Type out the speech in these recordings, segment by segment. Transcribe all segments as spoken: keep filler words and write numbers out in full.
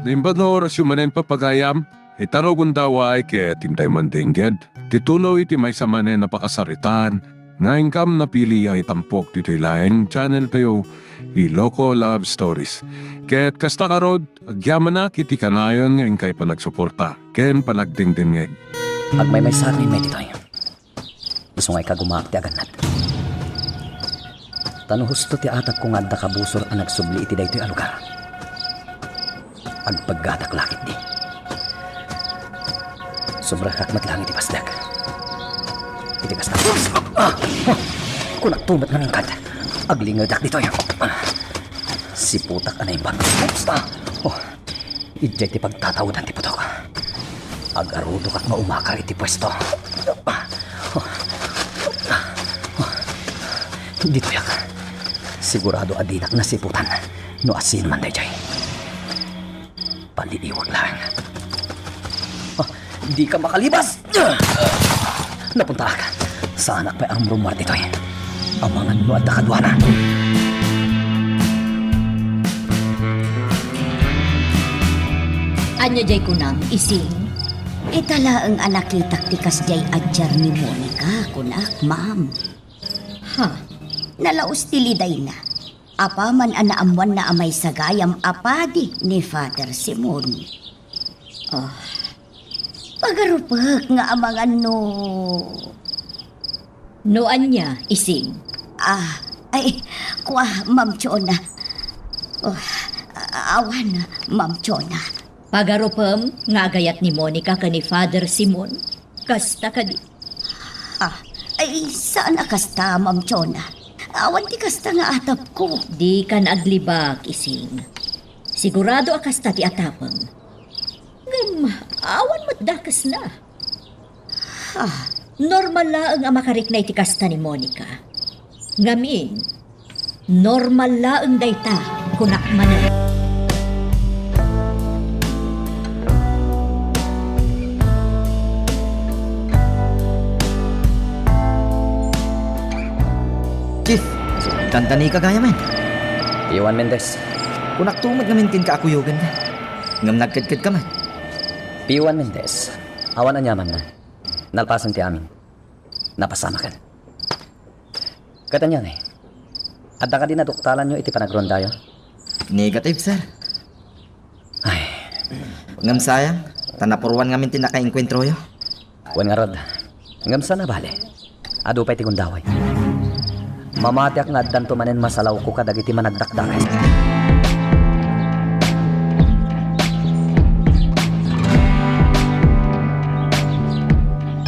Naimbag nga orasyo manen, papagayam, ita no gundaway ket intay mandengngeg ti tuloy ti maysa manen a pakasaritaan nga inkam napili a itampok ditoy laeng channel tayo, Iloko Love Stories. Ket kasta ngarud, agyamanak iti kanayon nga inkay panagsuporta ken panagdengdengngeg. Agmaymaysaak ngay ditoy. Isu nga ikagumaak ti agannad. Ta no husto ti atagko nga adda kabusor a nagsubli iti daytoy a lugar, agpeggatak la ketdi. Sobrakak met laeng iti pasdek. Iti kasta, ah! Kunakto met ngarud. Aglingedak ditoy. Ah! Siputak a naimbag. Oops! Ah! Oh! Idiay ti pagtataodan ti putok. Agarudokak nga umakar iti puesto. Ditoyak. Sigurado a dinak nasiputan no asino man daydiay. Paliiwag laeng. Ah, dika makalibas! Napuntaak. Saanak pay a rumrumuar ditoy. Amangan no adda kaduana. Ania jay kunam, Ising? Ita laeng a nakitak ti kasdiay a diar ni Monica, kunak, ma'am. Ha? Nalaus ti lidayna. Apaman a naammoanna a maysa gayam a padi ni Father Simon. Ah. Pagarupek nga amangan no... No ania, Ising? Ah, ay, kua, Ma'am Chona. Oh, a-, awan, Ma'am Chona. Pagarupem nga agayat ni Monica ken ni Father Simon? Kasta kadi? Ah, ay, saan a kasta, Ma'am Chona. Awan ti kasta nga atapko. Dikan aglibak, Ising. Sigurado a kasta ti atapem. Ngem, awan met dakesna. Ah. Normal laeng a makarikna iti kasta ni Monica. Ngamin, normal laeng dayta, kunak manen. Chief, dandanika gayam. Piwan Mendez. Kunakto met ngamin kenka a kuyogenka. Ngem nagkedkedka met. Piwan Mendez. Awan aniamanna. Nalpasen ti amin. Napasamaken. Ket ania ngay? Adda kadi naduktalanyo iti panagrondayo? Negative, sir. Ay. Ngem sayang, ta napuruan ngamin ti nakaengkuentroyo. Wen ngarud, ngem saan a bale. Adu pay ti gundaway. Mamatiak nga addanto manen masalawko kadagiti managdakdakes.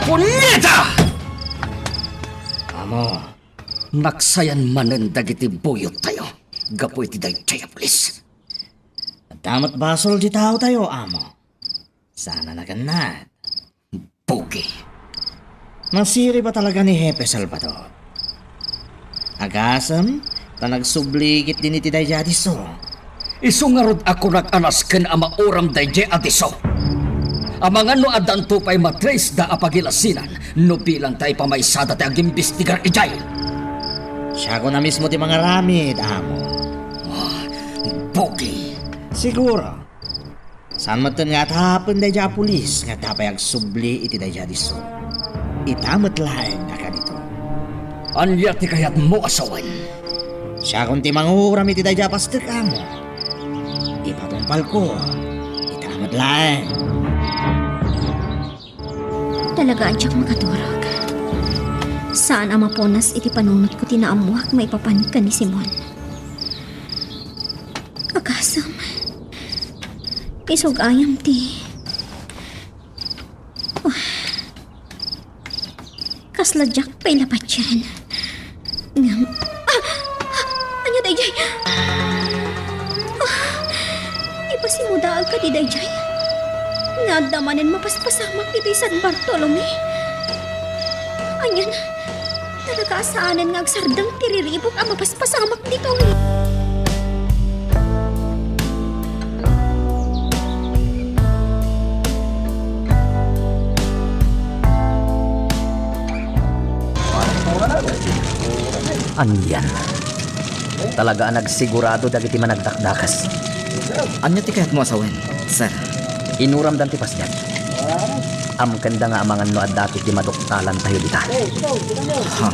Punyeta! Amo, naksayan manen dagiti buyottayo gapu iti daydiay a pulis. Adda met basol ti taotayo, amo. Saan a nagannad. Pogi. Nasirib a talaga ni Hepe Salvador. Agasem, ta nagsubli ketdin iti daydiay a disso. Isu ngarud a kunak a nasken a mauram daydiay a disso. Amangan no addanto pay matrace da a pagilasinan no bilang ta ipamaysada ti agimbestigar idiay. Siakon a mismo ti mangaramid, amo. Ah, pogi. Siguro, saan metten nga atapen daydiay a pulis nga adda pay agsubli iti daydiay a disso. Ita met laeng a kanito. Ania ti kayatmo a sawen? Siakon ti manguram iti daydiay a pastek, amo. Ipatungpalko, ita met laeng. Talaga a diak makaturog. Saan a mapunas iti panunotko ti naammoak maipapan ken ni Simon. Agasem, isu gayam ti... Kasla diak pay la patien. Ngem, ah! Ah! Ania daydiay? Ah! Ipasimudaag kadi daydiay? Nga adda manen mapaspasamak ditoy San Bartolome? Anian, talaga a saanen nga agsardeng ti riribuk a mapaspasamak ditoy? Anian? Talaga a nagsigurado dagiti managdakdakes. Ania ti kayatmo a sawen? Sir. Inuramdan ti pasdek. Amkenda nga amangan no adda ti maduktalantayo dita. Ha?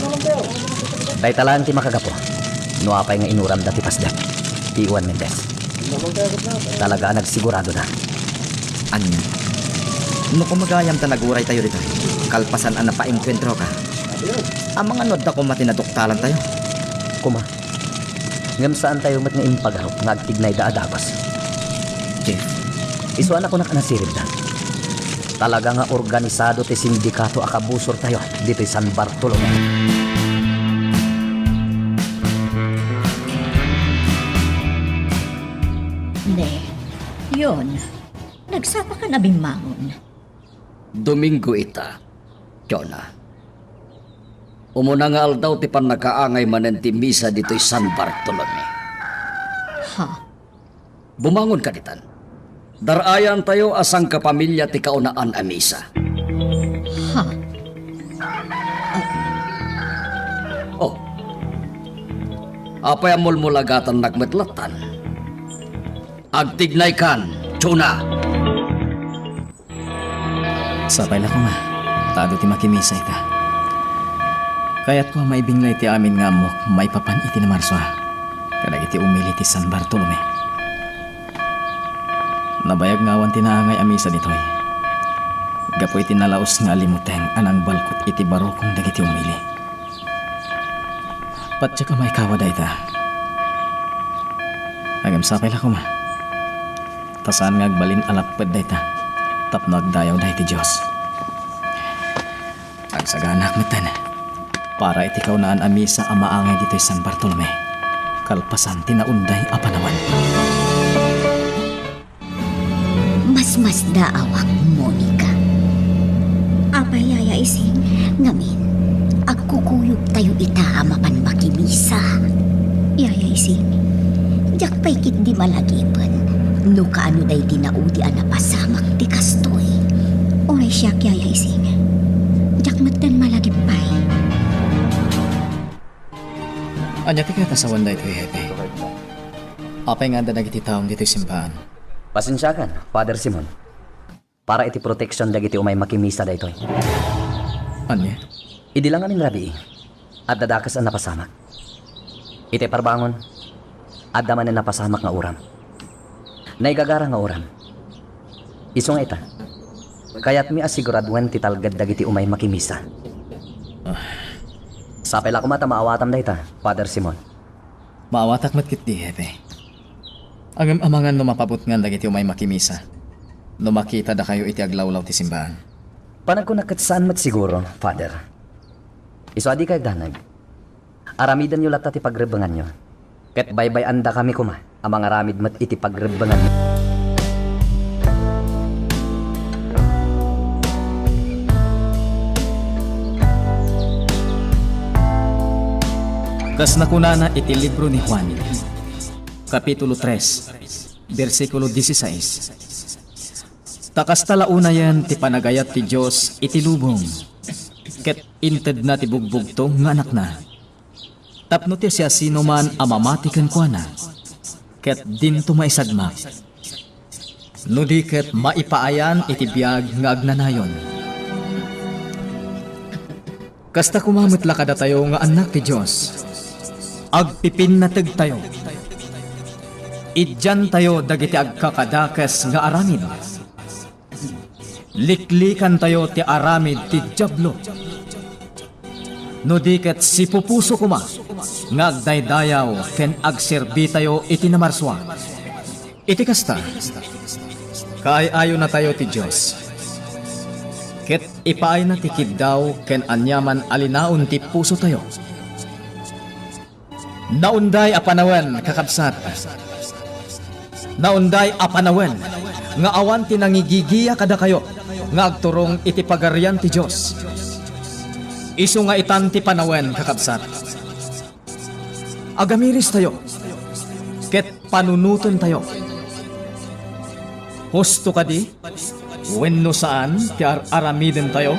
Dayta laeng ti makagapu no apay nga inuramda ti pasdek. Ti Juan Mendez. Talaga a nagsiguradoda. Ania? No koma gayam ta naguraytayo dita, kalpasan a napaengkuentroka, amangan no adda koma ti naduktalantayo? Koma. Ngem saantayo met nga impagarup nga agtignayda a dagus. Jeff. Isu a nakunak a nasiribda. Talaga nga organisado ti sindikato a kabusortayo ditoy San Bartolome. Ne, Yon, nagsapakan a bimmangon. Domingo ita, Jonah. Umuna nga aldaw ti pannakaangay manen ti misa ditoy San Bartolome. Ha? Bumangon ka ditan. Dar-ayantayo a sangkapamilya ti kaunaan a misa. Ha? Oh. Apay a mulmulagatannak met lattan? Agtignaykan, Jonah! Sapay la koma, ta adu ti makimisa ita. Kayatko a maibinglay ti amin nga ammok maipapan iti namarsua kadagiti umili ti San Bartolome. Nabayag nga awan ti naangay a misa ditoy gapu iti nalaus nga alimuteng a nangbalkot iti barukong dagiti umili. Patiek a maikawa dayta. Ngem sapay la koma, ta saan nga agbalin a lapped dayta tapno agdayawda iti Dios. Agsaganaak metten para iti kaunaan a misa a maangay ditoy San Bartolome, kalpasan ti naunday a panawen. Masmasdaawak, Monica. Apay, Yaya Ising? Ngamin, agkukuyogtayo ita a mapan makimisa. Yaya Ising, diak pay ketdi malagipen no kaano daydi naudi a napasamak ti kastoy. Uray siak, Yaya Ising, diak metten malagip pay. Ania ti kayat a sawen daytoy, Hepe? Apay nga adda dagiti taom ditoy simbaan? Pasensiakan, Father Simon. Para iti proteksion dagiti umay makimisa daytoy. Ania? Idi la ngamin rabii, adda dakes a napasamak. Iti parbangon, adda manen napasamak nga uram. Naigagara nga uram. Isu nga ita, kayatmi a siguraduen ti talged dagiti umay makimisa. Ah. Sapay la koma ta maawatam dayta, Father Simon. Maawatak met ketdi, Hepe. Ngem amangan no mapabutngan dagiti umay makimisa no makita dakayo iti aglawlaw ti simbaan. Panagkunak ket saan met siguro, Father. Isu a dikay agdanag. Aramidenyo latta ti pagrebbenganyo. Ket baybay-andakami koma a mangaramid met iti pagrebbenganyo. Kas nakunana iti libro ni Juan, Kapitulo tres, bersikulo dieciséis. Ta kasta la unayen ti panagayat ti Dios iti lubong, ket intedna ti bugbugtong nga Anakna, tapno ti siasinoman a mamati kenkuana, ket dinto maisagmak, no di ket maipaayan iti biag nga agnanayon. Kasta koma met la kadatayo nga annak ti Dios. Agpipinnategtayo. Idiantayo dagiti agkakadakes nga aramid. Liklikantayo ti aramid ti Diablo. No di ket sipupuso koma nga agdaydayaw ken agserbitayo iti namarsua. Iti kasta, kaay-ayonatayo ti Dios, ket ipaayna ti kiddaw ken aniaman a linaon ti pusotayo. Naunday a panawen, kakabsat. Naunday a panawen nga awan ti nangigigia kadakayo nga agturong iti Pagarian ti Dios. Isu nga itan ti panawen, kakabsat. Agamiristayo ket panunotentayo. Husto kadi wenno saan ti ar-aramidentayo?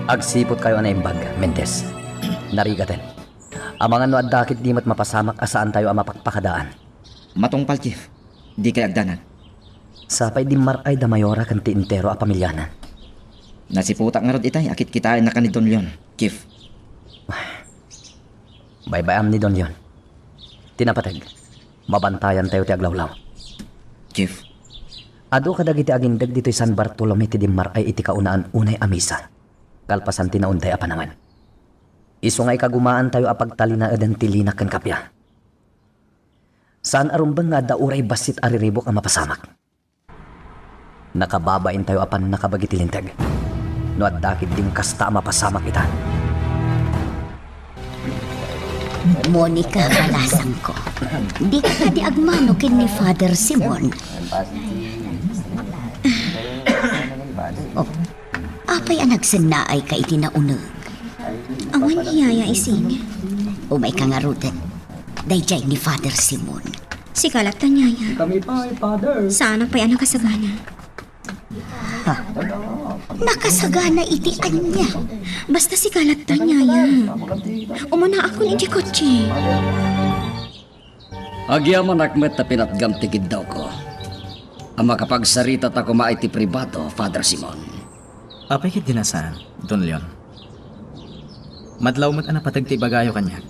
Agsiputkayo a naimbag, Mendez. Narigaten. Amangan no adda ketdi met mapasamak a saantayo a mapakpakadaan. Matungpal, Chief. Dikay agdanag. Sapay dimmar-ay da Mayora ken ti entero a pamiliana. Nasiputak ngarud itay a kitkitaennaka ni Don Leon, Chief. Baybay-am ni Don Leon. Ti napateg, mabantayantayo ti aglawlaw. Chief. Adu kadagiti agindeg ditoy San Bartolome ti dimmar-ay iti kaunaan unay a misa, kalpasan ti naunday a panawen. Isu nga ikagumaantayo a pagtalinaeden ti linak ken kappia. Saan a rumbeng nga adda uray bassit a riribuk a mapasamak. Nakababaintayo a pannakabagi ti linteg. No adda ketdin kasta a mapasamak ita. Monica, balasangko. Dika kadi agmano ken ni Father Simon? Oh, apay a nagsennaayka iti nauneg? Awan ni Yaya Ising. Umayka ngaruden. Daydiay ni Father Simon. Sika latta, Yaya. Kami pay, Father. Saanak pay a nakasagana. Ha? Nakasagana iti ania? Basta sika latta, Yaya. Umanaakon iti kotse. Agyamanak met ta pinatgam ti kiddawko a makapagsarita ta koma iti pribado, Father Simon. Apay ketdin a saan, Don Leon? Madlaw met a napateg ti ibagayo kaniak.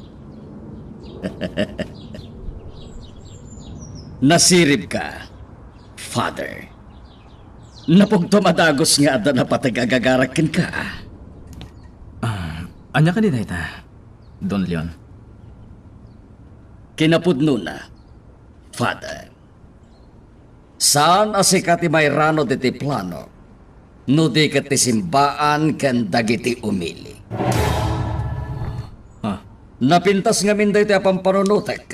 Nasiribka, Father. Napugtom a dagus nga adda napateg a gagarak kenka. Ah, ania kadi dayta, Don Leon? Kinapudnona, Father, saan a sika ti mairano diti plano, no di ket ti simbaan ken dagiti umili. Ah. Napintas ngamin daytoy a pampanunotek.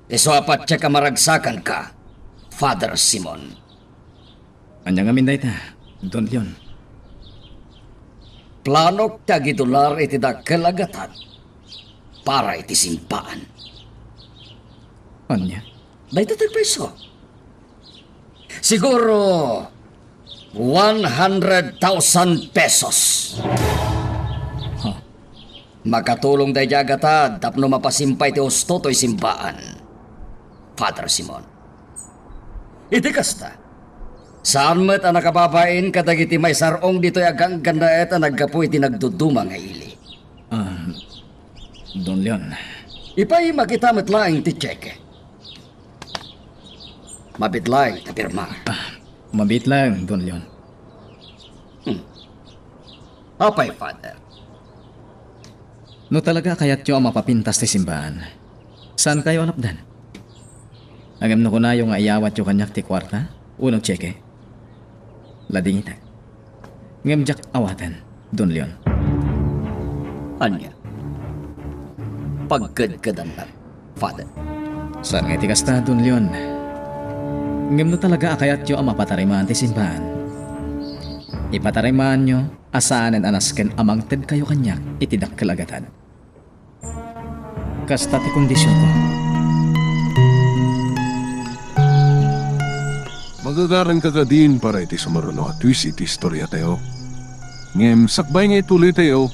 Isu a patiek a maragsakanka, Father Simon. Ania ngamin dayta, Don Leon? Planok ti agidular iti dakkel a gatad para iti simbaan. Ania? Dayta ti payso. Siguro, one hundred thousand pesos. Huh. Makatulong daydiay a gatad tapno mapasimpay ti husto toy simbaan, Father Simon. Iti kasta, saan met a nakababain kadagiti maisar-ong ditoy a ganggannaet a naggapu iti nagduduma nga ili. Ah, Don Leon. Ipay makita met laeng ti cheque. Mabiit laeng ta pirma. Ah, mabiit laeng, Don Leon. Hmm. Apay, Father? No talaga a kayatyo a mapapintas ti simbaan, saankayo a lapdan? Ngem no kunayo nga iyawatyo kaniak ti kuarta wenno cheque, ladingitak. Ngem diak awaten, Don Leon. Ania? Pagkedkedannak, Father. Saan nga iti kasta, Don Leon. Ngem no talaga a kayatyo a mapatarimaan ti simbaan, ipatarimaanyo a saanen a nasken a mangtedkayo kaniak iti dakkel a gatad. Kasta ti kondisionko. Magagaranka kadin para iti sumaruno a twist iti istoriatayo. Ngem sakbay nga ituloytayo,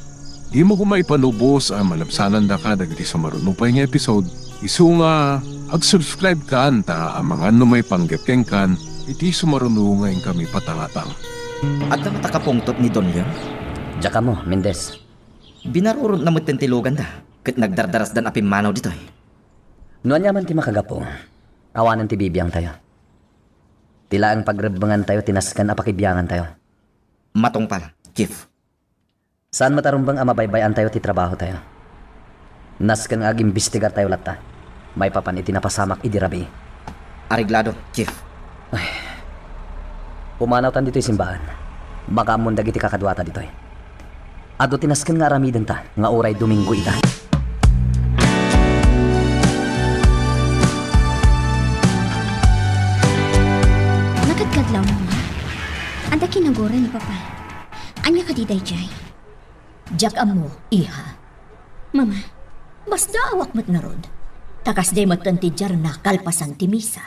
dimo koma ipalubos a malabsanandaka dagiti sumaruno pay nga episode. Isu nga, ag-subscribe kan ta amangan no maipanggep kenkan iti sumaruno nga inkami patangatang. Adda met a kapungtot ni Don Leon? Diak ammo, Mendez. Binarurotna metten ti luganda, ket nagdardarasdan a pimmanaw ditoy. No ania man ti makagapu, awanen ti bibiangtayo. Ti laeng pagrebbengantayo ti nasken a pakibiangantayo. Matungpal, Chief. Saan met a rumbeng a mabaybay-antayo ti trabahotayo. Nasken nga agimbestigartayo latta maipapan iti napasamak idi rabii. Areglado, Chief. Ay. Pumanawtan ditoy simbaan. Makaammon dagiti kakaduata ditoy. Adu ti nasken nga aramidenta nga uray Domingo ita. Nakadkadlaw, Mama. Adda kinagura ni Papa. Ania kadi daydiay? Diak ammo, iha. Mama. Basta awak met ngarud. Ta kasdiay metten ti diarna kalpasan ti misa.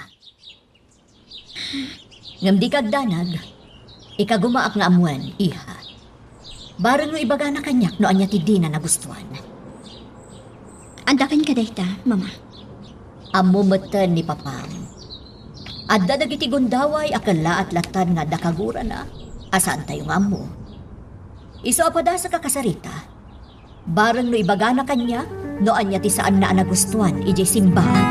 Ngem dika agdanag, ikagumaak nga ammoen, iha. Bareng no ibagana kaniak no ania ti dina nagustuan. Adda kenka dayta, Mama. Ammo metten ni Papam Adda dagiti gundaway a kellaat latta nga adda kagurana a saantayo nga ammo. Isu a padasek a kasarita, bareng no ibagana kaniak no ania ti saanna a nagustuan idiay simbahan.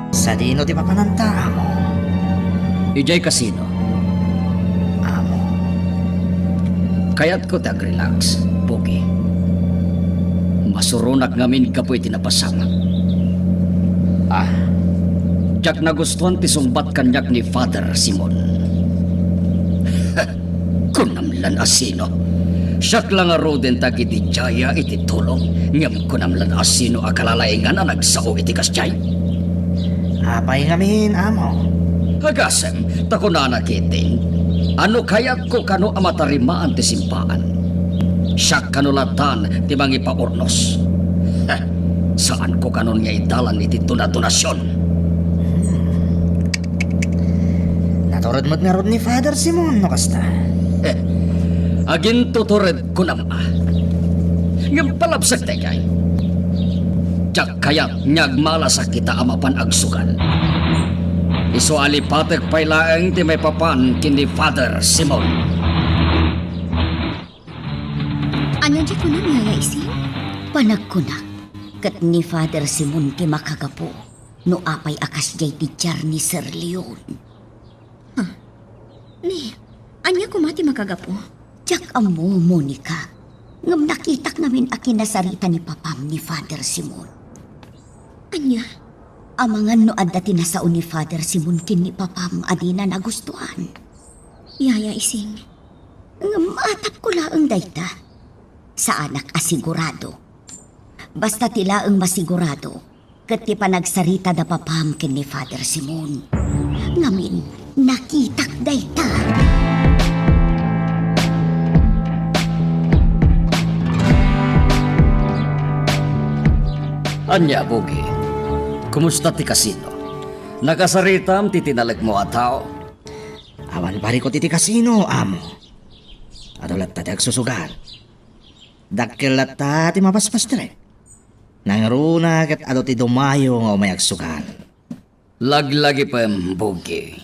Sadino ti papananta, amo? Idiay kasino. Amo. Kayatko ti agrelax, Pogi. Masuronak ngamin gapu iti napasamak. Ah, diak nagustuan ti sungbat kaniak ni Father Simon. Kunam lan a sino. Siak la ngaruden ti agididiaya iti tulong, ngem kunam lan a sino a kalalaingan a nagsao iti kasdiay? Apay ngamin, amo? Agasem, ta kunana ketdi, a no kayatko kano a matarimaan ti simbaan, siak kano latan ti mangipaurnos. Heh, saanko kanon nga idalan iti dona-donasion. Natured met ngarud ni Father Simon no kasta. Heh, agintutured kunam a. Ngem palabsak daydiay. Diak kayat nga agmalasak ita a mapan agsugal. Isu a lipatek pay laeng ti maipapan ken ni Father Simon. Ania ti kunam, Yaya Ising? Panagkunak, ket ni Father Simon ti makagapu no apay a kasdiay ti diar ni Sir Leon. Ha? Ni, ania koma ti makagapu? Diak ammo, Monica. Ngem nakitak ngamin a kinasarita ni Papam ni Father Simon. Ania? Amangan no adda ti nasao ni Father Simon ken ni Papam a dina nagustuan. Yaya Ising. Ngem atapko laeng dayta. Saanak a sigurado. Basta ti laeng masigurado, ket ti panagsarita da Papam ken ni Father Simon. Ngamin, nakitak dayta. Ania, Pogi? Kumusta ti kasino? Nakasaritam ti tinalekmo a tao? Awan barikut iti kasino, amo. Adu latta ti agsusugal. Dakkel latta ti mapaspastrek. Nangruna ket adu ti dumayo nga umay agsugal. Laglagipem, Pogi.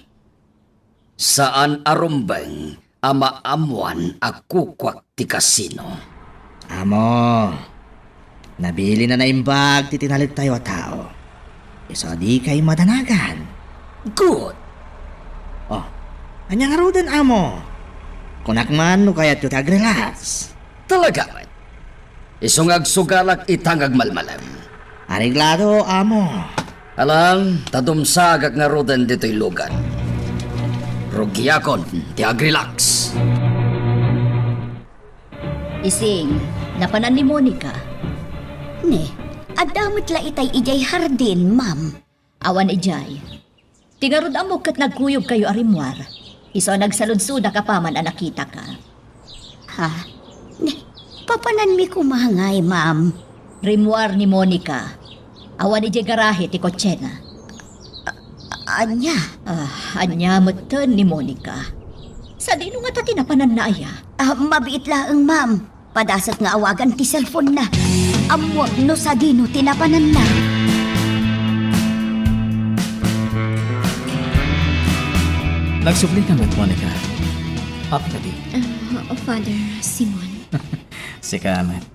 Saan a rumbeng a maammoan a kukuak ti kasino. Amo, nabilin a naimbag ti tinalektayo a tao. Isu a dikay madanagan. Good! Oh, ania ngaruden, amo? Kunak man no kayatyo ti agrelax. Talaga met. Isu nga agsugalak ita nga agmalmalem. Areglado, amo. Alang, ta dumsagak ngaruden ditoy lugan. Rugiakon ti agrelax. Ising, napanan ni Monica? Ne, adda met la itay idiay hardin, ma'am. Awan idiay. Ti ngarud ammok ket nagkuyogkayo a rimmuar. Isu a nagsaludsodak apaman a nakitaka. Ha? Ne, papananmi koma ngay, ma'am. Rimmuar ni Monica. Awan idiay garahe ti kotsena. A-, ania? Ah, ania metten ni Monica? Sadino ngata ti napananna aya? Ah, mabiit laeng, ma'am. Padasek nga awagan ti cellphone-na. Ammuek no sadino ti napananna. Nagsubli ka met, Monica. Apo kadi? Ah, Father Simon. Sika met.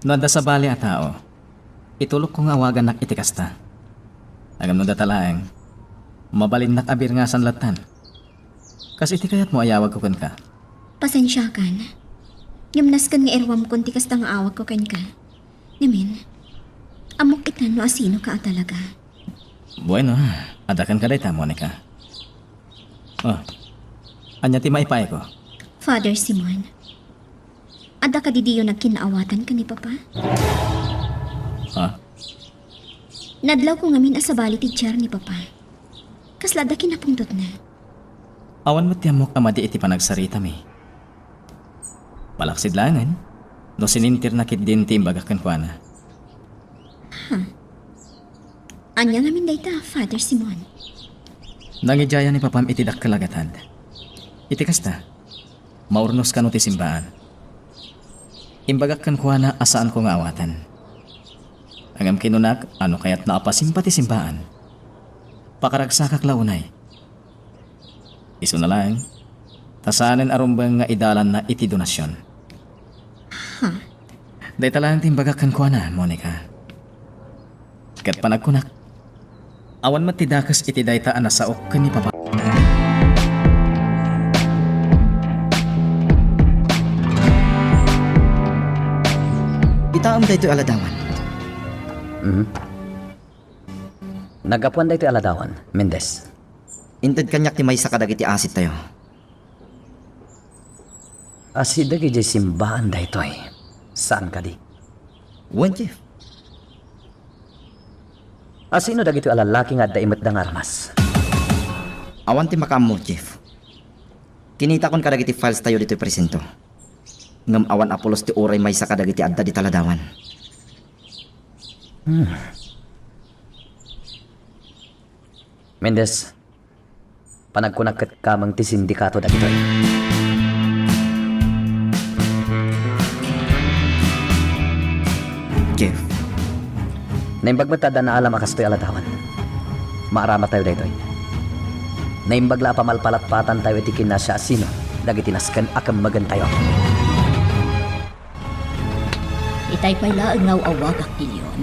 No adda sabali a tao, itulokko nga awagannak iti kasta. Ngem no data laeng, mabalinnak a birngasan lattan. Kas iti kayatmo a yawagko kenka. Pasensiakan. Ngem nasken nga iruamkon ti kasta nga awagko kenka. Ngamin, ammok ita no asinoka a talaga. Bueno, adda kenka dayta, Monica. Oh, ania ti maipaayko? Father Simon, adda kadi diyo nagkinaawatan ken ni Papa? Ha? Nadlawko ngamin a sabali ti diar ni Papa. Kasla adda kinapungtotna. Awan met ti ammok a madi iti panagsaritami. Palaksid laengen no sinintirna ketdin ti imbagak kenkuana. Ha? Ania ngamin dayta, Father Simon? Nangidiayan ni Papam iti dakkel a gatad. Iti kasta, maurnos kano ti simbaan. Imbagak kenkuana a saanko nga awaten. Ngem kinunak a no kayatna a pasimba ti simbaan, pakaragsakak la unay. Isuna laeng, ta saanen a rumbeng nga idalanna iti donasion. Huh. Dayta laeng ti imbagak kenkuana, Monica. Ket panagkunak, awan met ti dakes iti dayta a nasaok ken ni Papa. Itaem daytoy a ladawan. Mhm. Naggapuan daytoy a ladawan, Mendez. Inted kaniak ti maysa kadagiti asittayo. Asideg idiay simbaan daytoy. Saan kadi? Wen, Chief. Asino dagitoy a lallaki nga adda imetda nga armas? Awan ti makaammo, Chief. Kinitakon kadagiti files tayo ditoy presinto. Ngem awan a pulos ti uray maysa kadagiti adda dita ladawan. Hmm. Mendez, panagkunak ket kameng ti sindikato dagitoy. Jeff. Naimbag met ta adda naalam a kastoy a ladawan. Maaramat tayo daytoy. Naimbag la a pamalpalatpatan tayo iti kinasiasino dagiti nasken a kemmegen tayo. Itay pay laeng nga aw-awagak ni Leon.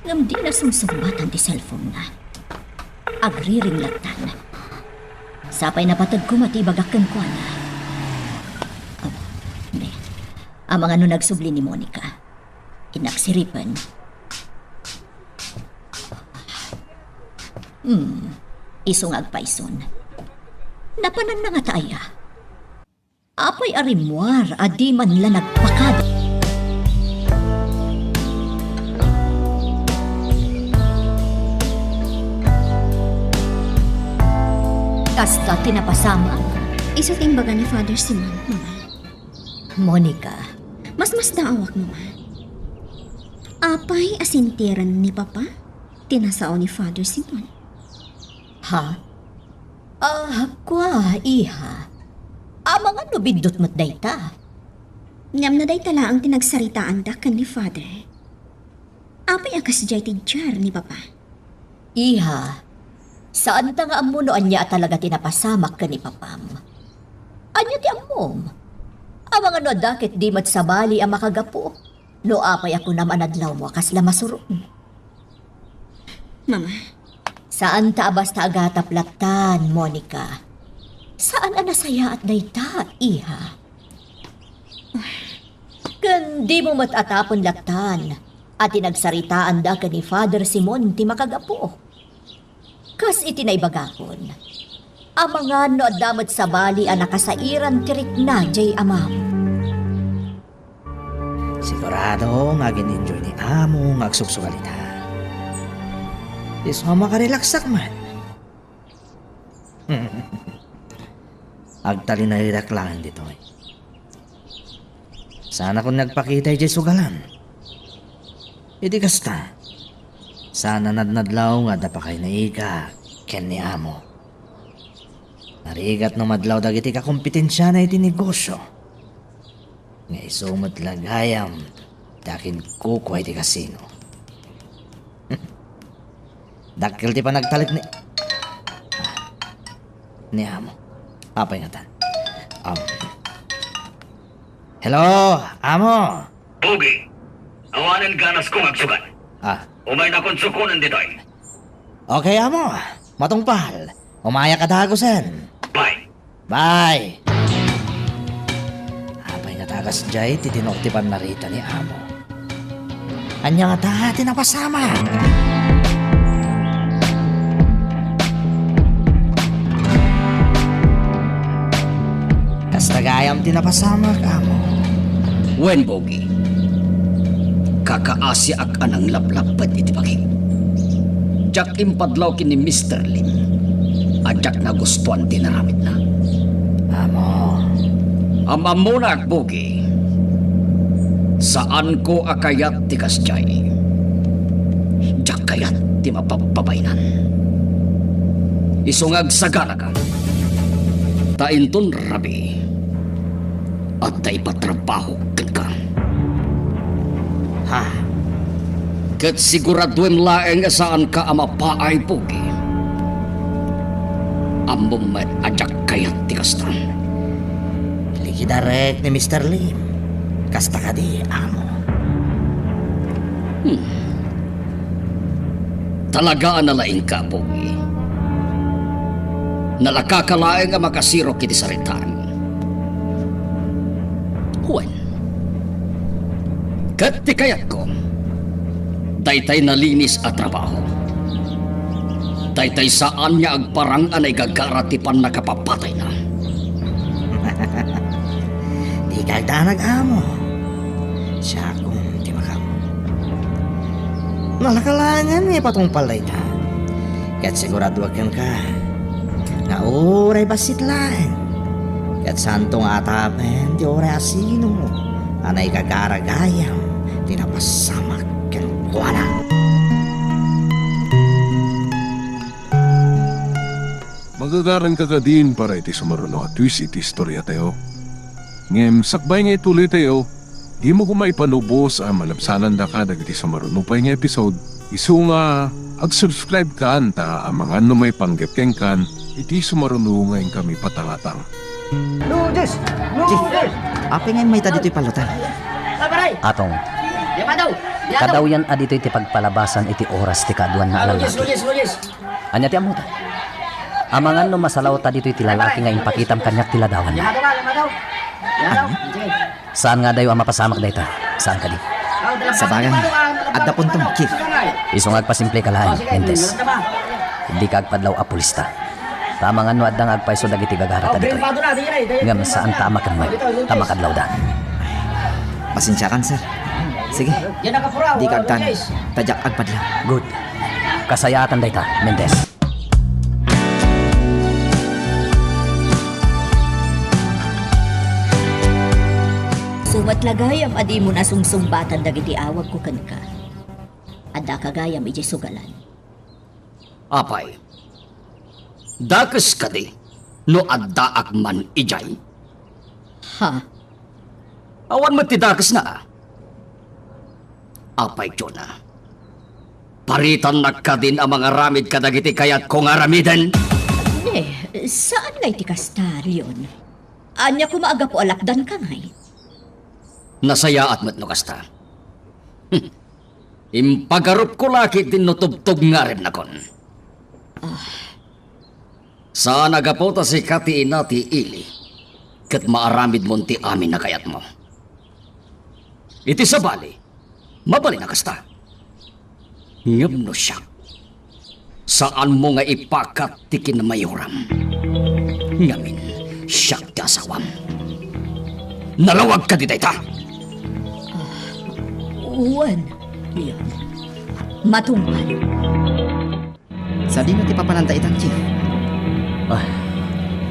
Ngem dina sumsummatan ti cellphone-na. Agriring lattan. Sapay napateg koma ti ibagak kenkuana. Oh, ne. Amangan no nagsubli ni Monica. Inaksiripen. Hmm. Isu nga agpayson. Napananna ngata aya? Apay a rimmuar a di man la nagpakada? Kasta ti napasamak? Isu ti imbaga ni Father Simon, Mama. Monica. Masmasdaawak, Mama. Apay a sintiren ni Papa ti nasao ni Father Simon? Ha? Ah, kua, iha. Amangan no biddut met dayta. Ngem no dayta laeng ti nagsaritaanda ken ni Father, apay a kasdiay ti diar ni Papa? Iha, saanta nga ammo no ania a talaga ti napasamak ken ni Papam. Ania ti ammom? Amangan no adda ket di met sabali a makagapu. No apay a kunam a nadlawmo a kasla masuron. Mama. Saanta a basta agatap lattan, Monica. Saan a nasayaat dayta, iha. Ken dimo met atapen lattan a ti nagsaritaanda ken ni Father Simon ti makagapu. Kas iti naibagakon, amangan no adda met sabali a nakasairan ti rikna diay amam. Sigurado nga agin-enjoy ni Amo nga agsubsugal ita. Isu a makarelaksak met. Agtalinaedak laeng ditoy. Saanakon nga agpakita idiay sugalan. Iti kasta, saan a nadnadlaw nga adda pakainaigak ken ni Amo. Narigat no madlaw dagiti kakompetiensiana iti negosio. Nga isu met la gayam ti akinkukua iti kasino. Dakkel ti panagtalek ni, ah, ni Amo. Apay ngata? Um, hello, Amo! Pogi, awanen ganasko nga agsugal. Ah. Umaynakon sukonen ditoy. Okay, Amo. Matungpal. Umayak a dagusen. Bye. Bye. Apay ngata kasdiay ti tinor ti pannarita ni Amo? Ania ngata ti napasamak? Kasta gayam ti napasamak, Amo. Wen, Pogi. Kakaasiak a nanglaplappet iti bagi. Diak impadlaw ken ni Mister Lim a diak nagustuan ti inaramidna. Amo. Am-ammonak, Pogi. Saanko a kayat ti kasdiay. Diak kayat ti mapabpabainan. Isu nga agsagaraka. Ta inton rabii, adda ipatrabaho kenka. Ha? Ket siguraduem laeng a saanka a mapaay, Pogi. Ammom met a diak kayat ti kasta. Likidarek ni Mister Lim. Kasta kadi, amo. Hmm. Talaga a nalaingka, Pogi. Nalakaka laeng a makasirok iti saritam. Wen, ket ti kayatko, daytay nalinis a trabaho. Daytay saan nga agparang a naigagara ti pannakapapatayna. Dika agdanag, amo. Siakon ti makam. Nalaka laengen nga ipatungpal dayta. Ket siguraduak kenka nga uray bassit laeng, ket saanto nga atapen ti uray asino a naigagara gayam ti napasamak kenkuana. Magagaranka kadin para iti sumaruno a twist iti istoriatayo. Ngem sakbay nga ituloytayo, dimo koma ipanubos a malabsanandaka dagiti sumaruno pay nga episode, isu nga agsubscribe kan ta amangan no maipanggep kenkan iti sumaruno nga inkami patangatang. Lourdes! Chief, Lourdes! Apay nga immayta ditoy pallotan? Atong, Yamadaw! Yamadaw! Kadawyan a ditoy ti pagpalabasan iti oras ti kaaduan nga Ah, Lourdes, lalaki. Lourdes, Lourdes! Ania ti ammota? Amangan no masalawta ditoy ti lalaki nga impakitam kaniak ti ladawanna. Yamadaw! Yamadaw! Saan nga adayo a mapasamak dayta? Saan kadi? Sabagay, adda punto, Chief. Isu nga agpasimpli ka laeng, Mendez. Dika agpadlaw a pulista. Ta amangan no adda nga agpayso dagiti gagarata ditoy. Ngem saanta a makenmek ta makadlawda. Pasensiakan, sir. Sige, dika agtan, ta diak agpadlaw. Good. Kasayaatan dayta, Mendez. Isu met la gayam a dimo nasungsungbatan dagiti awagko kenka. Addaka gayam idiay sugalan. Apay, dakes kadi no addaak man idiay? Ha? Awan met ti dakesna, a. Apay, Jonah, paritannak kadin a mangaramid kadagiti kayatko nga aramiden? Ne, saan nga iti kasta, Leon. Ania koma a gapu a lakdanka ngay? Nasayaat met no kasta. Hm. Impagarupko la ketdin no tubtob nga aremnakon. Ah. Saan a gapu ta sika ti ina ti ili, ket maaramidmon ti amin a kayatmo. Iti sabali, mabalin a kasta. Ngem no siak, saanmo nga ipakat ti kinamayoram. Ngamin, siak ti asawam. Nalawag kadi dayta? Ah, wen, Leon. Matungpal. Sadino ti papananta itan, Chief? Ah,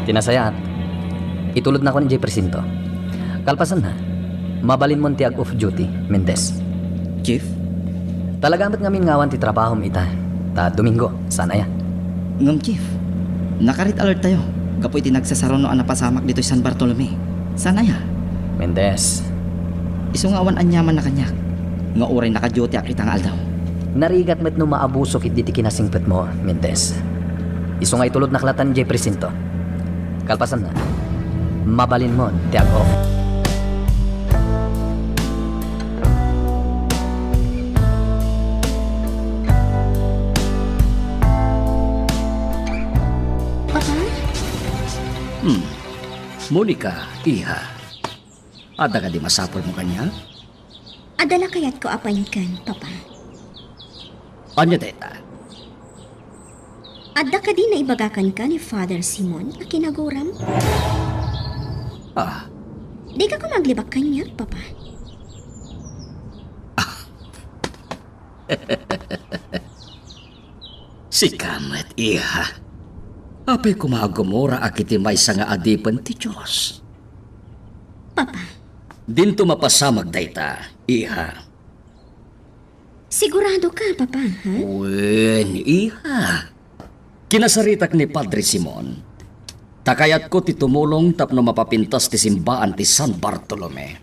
ti nasayaat, itulodnakon idiay presinto. Kalpasanna, mabalinmon ti ag-off duty, Mendez. Chief? Talaga met ngamin nga awan ti trabahom ita, ta Domingo, saan aya? Ngem, Chief, naka-red alert tayo gapu iti nagsasaruno a napasamak ditoy San Bartolome. Saan aya? Mendez. Isu nga awan aniamanna kaniak, nga uray naka-dutyak ita nga aldaw. Narigat met no maabuso ketdi ti kinasingpetmo, Mendez. Isu nga itulodnak latan idiay presinto. Kalpasanna, mabalinmon ti ag-off. Papa? Hmm. Monica, iha. Adda kadi masapulmo kaniak? Adda la kayatko a painkan, Papa. Ania dayta? Adda kadi naibaga kenka ni Father Simon a kinaguram? Ah. Dika koma aglibak kaniak, Papa? Sika met, iha. Apay koma a gumura a kiti maysa nga adipen ti Dios? Papa. Dinto mapasamak dayta, iha. Sigurado ka, Papa, ha? Wen, iha. Kinasaritak ni Padre Simon, ta kayatko ti tumulong tapno mapapintas ti simbaan ti San Bartolome.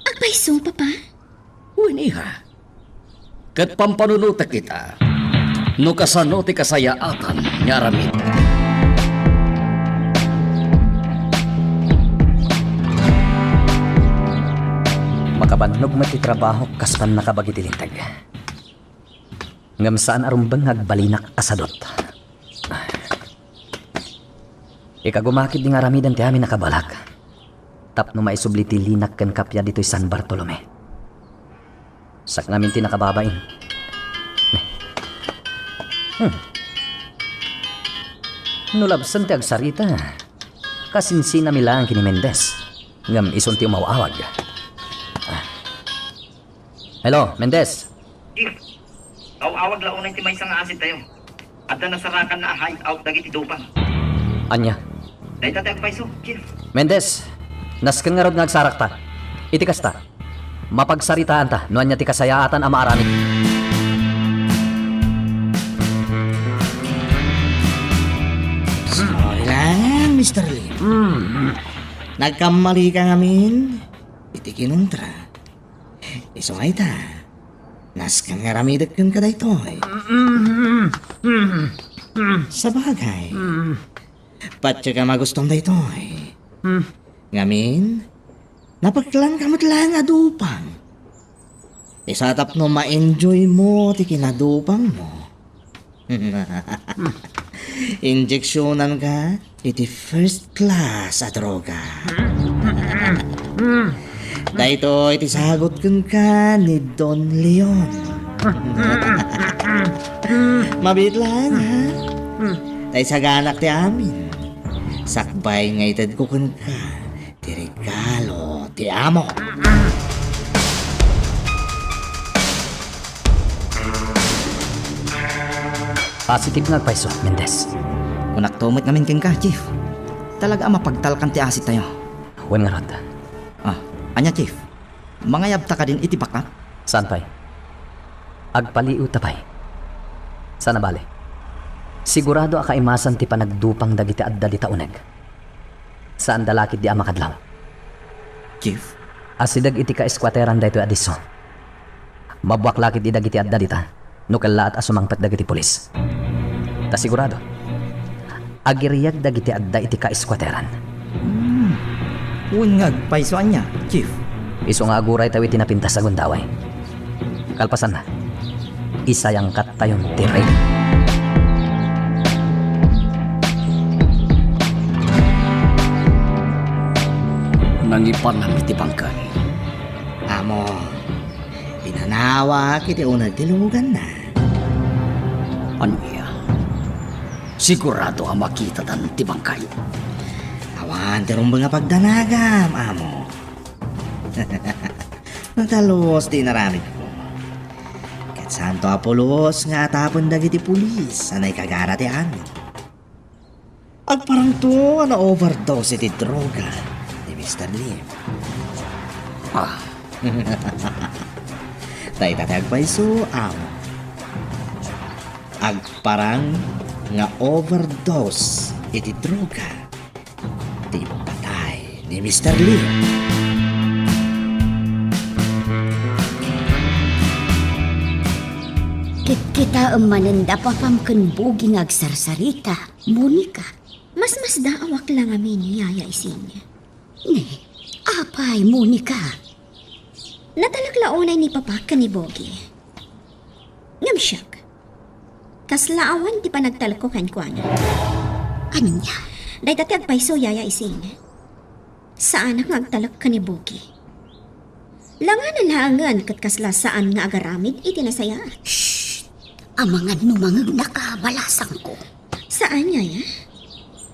Agpayso, Papa? Wen, iha, ket pampanunotek ita no kasano ti kasayaatan nga aramid. Makabannog met ti trabahok kas pannakabagi ti linteg. Ngem saan a rumbeng nga agbalinak a sadut. Ikaguma ketdi nga aramiden ti amin a kabalak tapno maisubli ti linak ken kappia ditoy San Bartolome. Siak ngamin ti nakababain. Hmm. No labsen ti agsarita, kasinsinami laeng ken ni Mendez. Ngem isun ti umaw-awag. Ah. Hello, Mendez. Chief, aw-awag la unay ti maysa nga asidtayo. Adda nasarakanna a hideout dagiti dupang. Ania? Dayta ti agpayso, Chief. Mendez, nasken ngarud nga agsarakta. Iti kasta, mapagsaritaanta no ania ti kasayaatan a maaramid. Sorry lang, Mister Lim. Mm. Nagkammalika ngamin iti kinuntra. Isu nga ita, nasken nga aramidek kenka daytoy. Sabagay, patiem a gustom daytoy. Ngamin, napeklanka met laeng a dupang. Isu a tapno ma-enjoymo ti kinadupangmo. Injeksionanka iti first class a droga. Daytoy ti sagut kenka ni Don Leon. Mabiit laeng, ha? Ta isaganak ti amin. Sakbay nga itedko kenka ti regalo ti amo. Positive nga agpayso, Mendez. Kunakto met ngamin kenka, Chief. Talaga a mapagtalkan ti asidtayo. Wen ngarud. Ah, ania, Chief? Mangayabta kadin iti bakak? Saan pay? Agpaliiwta pay. Saan a bale. Sigurado a kaimasan ti panagdupang dagiti adda dita uneg. Saanda la ketdi a makadlaw. Chief? Asideg iti ka-eskuateran daytoy a disso. Mabuak la ketdi dagiti adda dita no kellaat a sumangpet dagiti pulis. Ta sigurado, agiriag dagiti adda iti ka-eskuateran. Hmm. Wen nga agpayso ania, Chief? Isu nga aguraytayo iti napintas a gundaway. Kalpasanna, isayangkattayon ti rey. Nangipanan iti bangkay. Amo, pinanawak iti uneg ti luganna. Ania? Sigurado a makitadan ti bangkay? Awan ti rumbeng a pagdanagam, amo. Natalus ti inaramidko. Ket saanto a pulos nga atapen dagiti pulis a naikagara ti amin. Agparangto a na-overdose iti droga ni Mister Lim. Ah. Dayta ti agpayso, amo. Agparang nga overdose iti droga ti impatay ni Mister Lim. Kitkitaem manen da papam ken Bogi nga agsarsarita, Monica. Masmasdaawak la ngamin, Yaya Ising. Ne, apay, Monica? Natalek la unay ni Papa ken ni Bogi. Ngem siak, kasla awan ti panagtalekko kenkuana. Ania? Dayta ti agpayso, Yaya Ising. Saanak nga agtalek ken ni Bogi. Langana laengen ket kasla saan nga agaramid iti nasayaat. Shh! Amangan no mangegnaka, balasangko. Saan, Yaya?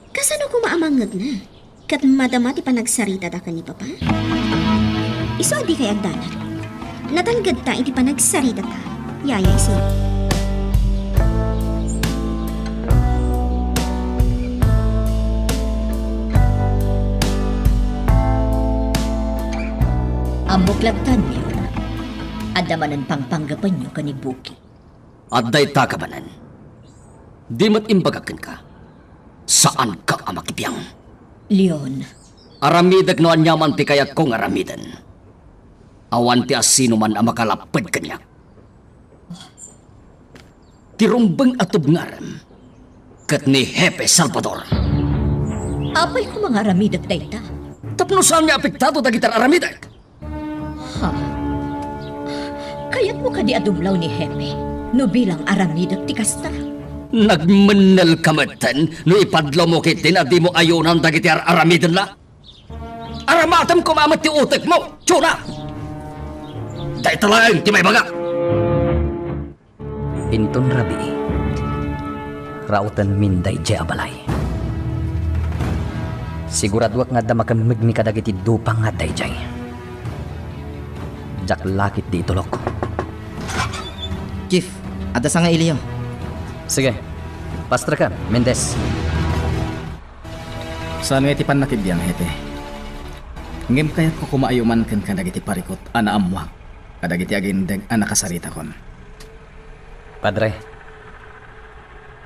Kasano koma a mangngegna? Ket madama ti panagsaritada ken ni Papa? Isu a dikay agdanag. Natalgedta iti panagsaritata, Yaya Isin. Ammok latta, Leon. Adda manen pangpanggepenyo ken ni Buki. Adda ita kabanen. Di met imbagak kenka, saanka a makibiang. Leon. Aramidek no aniaman ti kayatko nga aramiden. Awan ti asinoman a makalapped kaniak. Ti rumbeng a tubngarem ket ni Hepe Salvador. Apay koma nga aramidek dayta? Tapno saanmi apektado dagiti ar-aramidek. Ha? Kayatmo kadi a dumlaw ni Hepe no bilang aramidek ti kasta? Nagmennelka metten no ipadlawmo ketdin a dimo ayonan dagiti ar-aramidenna? Aramatem koma met ti utekmo, Chona! Dayta laeng ti maibagak! Inton rabii, raotenmin daydiay a balay. Siguraduak nga adda makemmegmi kadagiti dupang nga adda idiay. Diak la ketdi itulok. Chief, adda sangailiyo. Sige, pastreken, Mendez. Saan nga iti pannakibbiang, Hepe. Ngem kayatko koma a yuman kenka dagiti parikut a naammoak kadagiti agindeg a nakasaritakon. Padre.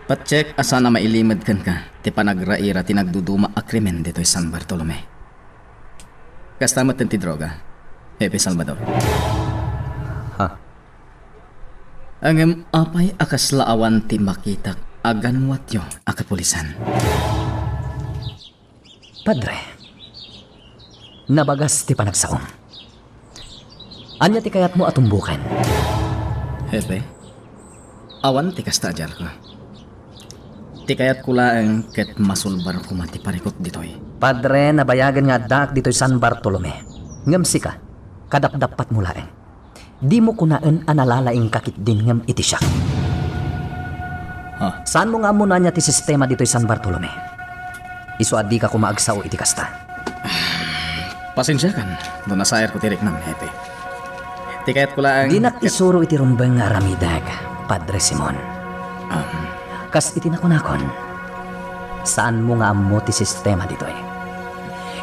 Patiek a saan a mailimed kenka ti panagraira ti nagduduma a krimen ditoy San Bartolome. Kasta met ti droga, Hepe Salvador. Ha? Ngem apay a kasla awan ti makitak a ganwatyo a kapulisan? Padre, nabagas ti panagsaom. Ania ti kayatmo a tumboken? Hepe, awan ti kasta a diarko. Ti kayatko laeng ket masulbar koma ti parikut ditoy. Padre, nabayagen nga addaak ditoy San Bartolome. Ngem sika, kadapdapatmo laeng. Dimo kunaen a nalalaingka ketdin ngem iti siak. Ha? Saanmo nga ammo no ania ti sistema ditoy San Bartolome? Isu a dika koma agsao iti kasta. Pasensiakan no nasayarko ti riknam, Hepe. Ti kayatko laeng Dinak ket isuro iti rumbeng nga aramidek, Padre Simon. Um. Kas iti nakunakon, saanmo nga ammo ti sistema ditoy.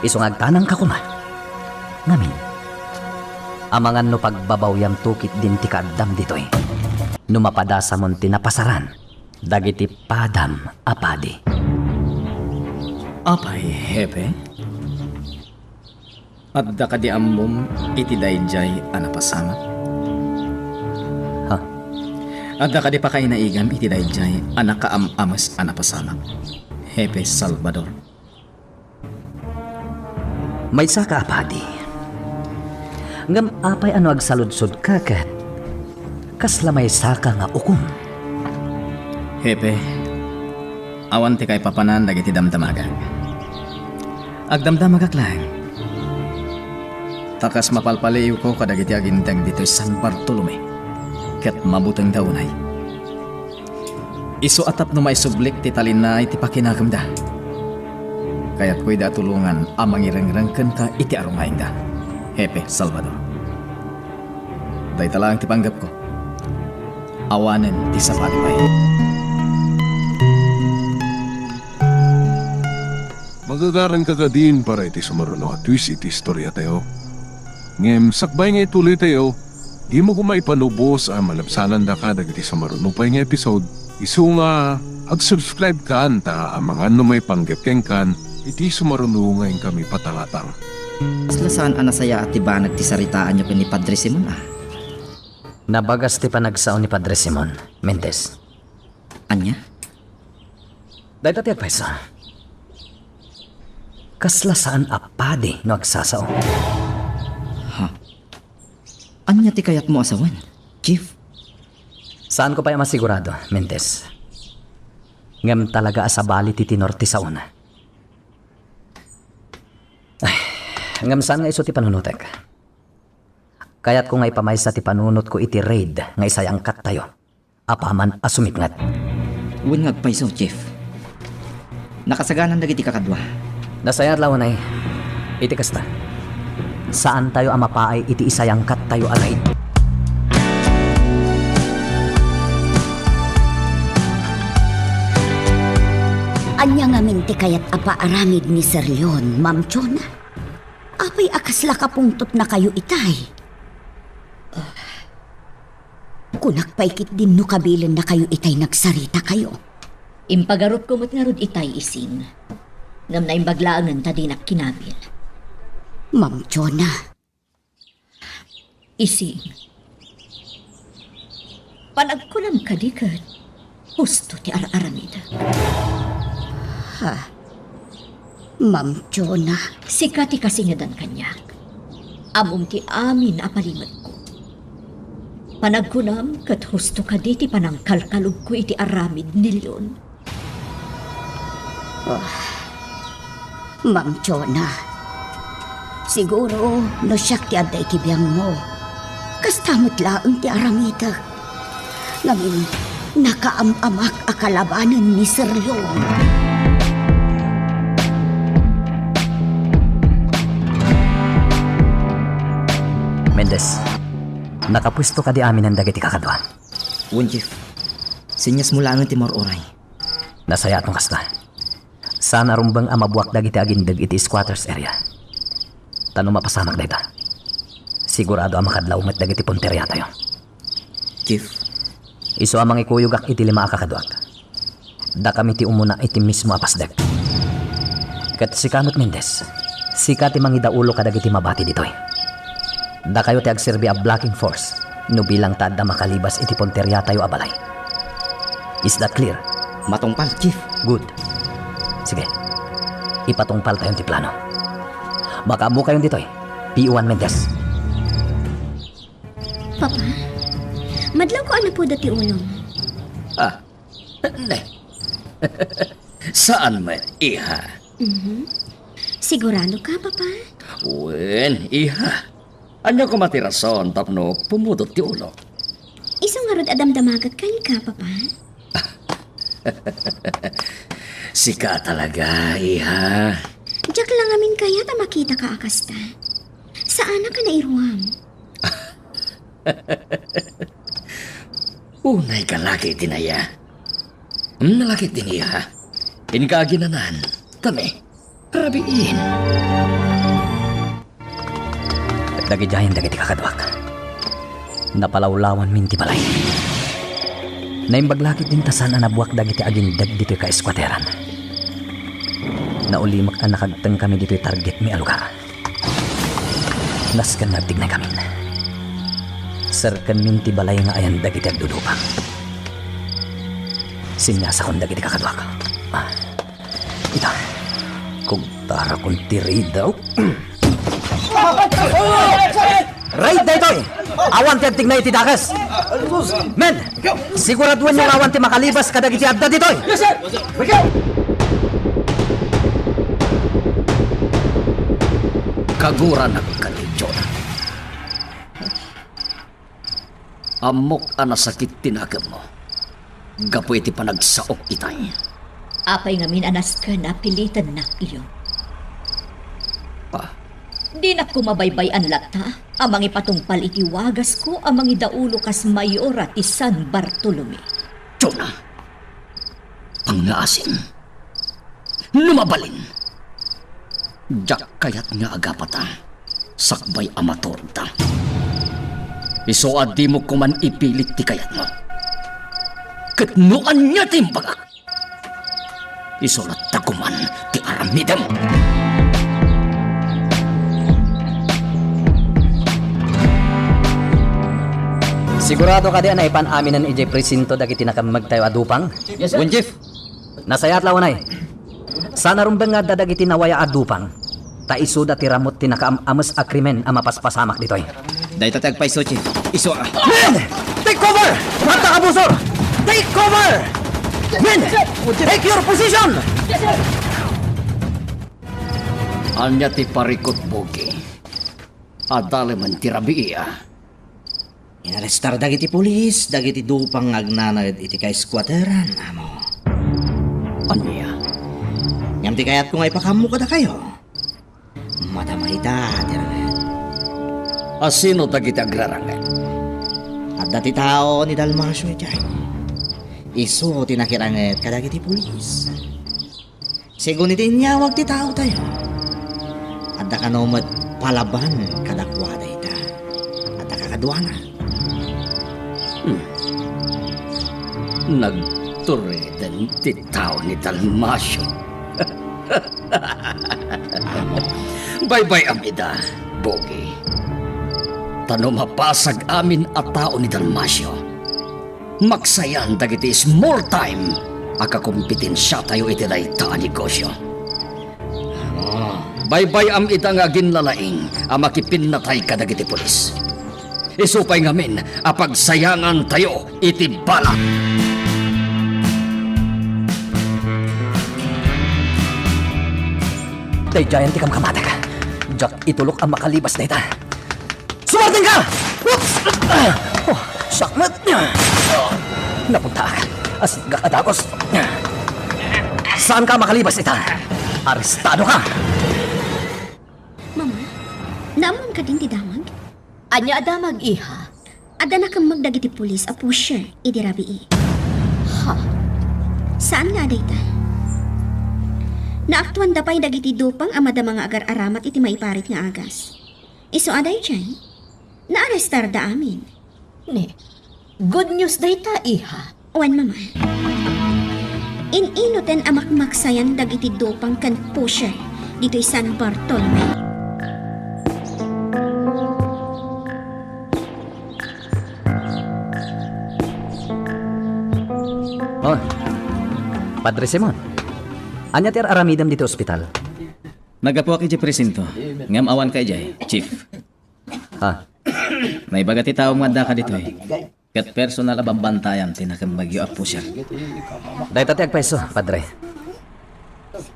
Isu nga agtanangka koma. Ngamin, amangan no pagbabawyamto ketdin ti kaaddam ditoy. No mapadasamon ti napasaran dagiti padam a padi. Apay, Hepe? Adda kadi ammom iti daydiay a napasamak? Ha? Adda kadi pakainaigam iti daydiay a nakaam-ames a napasamak, Hepe Salvador? Maysaka a padi. Ngem apay a no agsaludsodka ket kasla maysaka nga ukom? Hepe, awan ti kaipapanan dagiti damdamagak. Agdamdamagak laeng. Ta kas mapalpaliiwko kadagiti agindeg ditoy San Bartolome, ket mabutengda unay. Isu a tapno maisublik ti talinaed ti pakinakemda, kayatko ida a tulongan a mangirengreng kenka iti arungayda, Hepe Salvador. Dayta laeng ti panggepko. Awanen ti sabali pay. Magagaranka kadin para iti sumaruno a twist iti istoriatayo. Ngem sakbay nga ituloytayo, dimo koma ipanubos a malabsanandaka dagiti sumaruno pay nga episode. Isu nga, ag-subscribe kan ta amangan no maipanggep kenkan iti sumaruno nga inkami patangatang. Kasla saan a nasayaat ti banag ti saritaanyo ken ni Padre Simon, a? Nabagas ti panagsao ni Padre Simon, Mendez. Ania? Dayta ti agpayso. Kasla saan a padi no agsasao. Ha? Ania ti kayatmo a sawen, Chief? Saanko pay a masigurado, Mendez. Ngem talaga a sabali ti tenor ti saona. Ay, ngem saan nga isu ti panunotek. Kayatko nga ipamaysa ti panunotko iti raid nga isayangkattayo apaman a sumipnget. Wen nga agpayso, Chief. Nakasaganan dagiti kakadua. Nasayaat la unay. Iti kasta, saantayo a mapaay iti isayangkattayo a raid. Ania ngamin ti kayat a paaramid ni Sir Leon, Ma'am Chona? Apay a kasla kapungtotnakayo itay? Kunak pay ketdin no kabilennakayo itay nagsaritakayo. Impagarupko met ngarud itay, Ising. Ngem naimbag laengen ta dinak kinabil. Ma'am Chona, Ising, panagkunam kadi ket husto ti ar-aramidek? Ha? Ma'am Jonah. Sika ti kasingedan kaniak. Ammom ti amin a palimetko. Panagkunam ket husto kadi ti panangkalkalubko iti aramid ni Leon? Ah, Ma'am Jonah, siguro no siak ti adda iti biangmo, kasta met laeng ti aramidek. Ngamin, nakaam-amak a kalabanen ni Sir Leon. Mendez, nakapuesto kadi aminen dagiti kakadua? Wen, Chief. Sinyasmo laengen ti maur-uray. Nasayaat no kasta. Saan a rumbeng a mabuak dagiti agindeg iti squatters area. Ta no mapasamak dayta, sigurado a makadlaw met dagiti punteriatayo. Chief. Isu a mangikuyogak iti lima a kakaduak. Dakami ti umuna iti mismo a pasdek. Ket sika met, Mendez, sika ti mangidaulo kadagiti mabati ditoy. Dakayo ti agserbi a blocking force no bilang ta adda makalibas iti punteriatayo a balay. Is that clear? Matungpal, Chief. Good. Sige. Ipatungpaltayon ti plano. Makaammokayon ditoy, P O one Mendez. Papa, madlawko a napuda ti ulom. Ah, ne. Saan met, iha? Mhm. Sigurado ka, Papa? Wen, iha. Ania koma ti rason tapno pumudot ti ulok? Isu ngarud a damdamagak kenka, Papa. Sika talaga, iha. Diak la ngamin kayat a makitaka a kasta. Saanak a nairuam. Unay ka laki iti naya. Hmm, nalaki iti niya. Inka aginanan. Tami. Rabiin. Dagidiayen dagiti kakaduak. Napalawlawanmin ti balay. Naimbag la ketdin ta saan a nabuak dagiti agindeg ditoy kaeskuateran. Naulimek a nakagtengkami ditoy targetmi a lugar. Nasken nga agtignaykamin. Serkenmin ti balay nga ayan dagiti agdudupang. Sinyasakon dagiti kakaduak. Ah, ita, kugtarakon ti ridaw. Raid daytoy! Awan ti agtignay iti dakes! Men! Siguraduenyo nga awan ti makalibas kadagiti adda ditoy! Kaguranak kadi, Jonah. Ammok a nasakit ti nakemmo gapu iti panagsaok itay. Apay ngamin a nasken a pilitennak, Leon? Ah. Dinak koma baybay-an latta a mangipatungpal iti wagasko a mangidaulo kas mayora ti San Bartolome. Jonah, pangngaasim. No mabalin, diak kayat nga agapata sakbay a maturogta. Isu a dimo koman ipilit ti kayatmo. Ket no ania ti imbagak, isu latta koman ti aramidem. Sigurado kadi a naipan aminen idiay presinto dagiti nakammegtayo a dupang? Yes, sir. Wen, Chief. Nasayaat la unay. Saan a rumbeng nga adda dagiti nawaya a dupang, ta isuda ti ramut ti nakaam-ames a krimen a mapaspasamak ditoy. Dayta ti agpayso, Chief. Isu a— Men! Take cover! Adda kabusor! Take cover! Men! Take your position! Ania ti parikut, Bogi? Adalemen ti rabii, a? Inarestar dagiti pulis dagiti dupang nga agnanaed iti kaeskuateran, amo. Ania? Ngem ti kayatko nga ipakaammo kadakayo, madama ita ti ranget. A sino dagiti agraranget? Adda ti tao ni Dalmacio idiay. Isu ti nakiranget kadagiti pulis. Segun iti inyawag ti taotayo, adda kano met palaban kadakuada ita. Adda kakaduana. Hmm. Nagtureden ti tao ni Dalmacio. Baybay-am ida, Bogi. Ta no mapasag amin a tao ni Dalmacio, maksayan dagiti small time a kakompetensiatayo iti dayta a negosio. Baybay-am ida nga aginlalaing a makipinnatay kadagiti pulis. Isu pay ngamin a pagsayangantayo iti bala. Daydiayen ti kamkamatek. Diak itulok a makalibas dayta. Sumardengka! Oops! Oh, siak met! Napuntaak. Asingka a dagus. Saanka a makalibas ita. Arestadoka! Mama, naammoan kadin ti damag? Ania a damag, iha? Adda nakemmeg dagiti pulis a pusher idi rabii. Ha? Saan nga a dayta. Naaktuanda pay dagiti dupang a madama nga agar-aramat iti maiparit nga agas. Isu a daydiay, naarestarda amin. Ne, good news dayta, iha. Wen, Mama. In-inuten a makmaksayan dagiti dupang ken pusher ditoy San Bartolome. Oh, Padre Simon, ania ti ar-aramidem ditoy ospital? Naggapuak idiay presinto, ngem awanka idiay, Chief. Ha? Naibaga ti taom nga addaka ditoy, ket personal a bambantayam ti nakemmegyo a pusher. Dayta ti agpayso, Padre.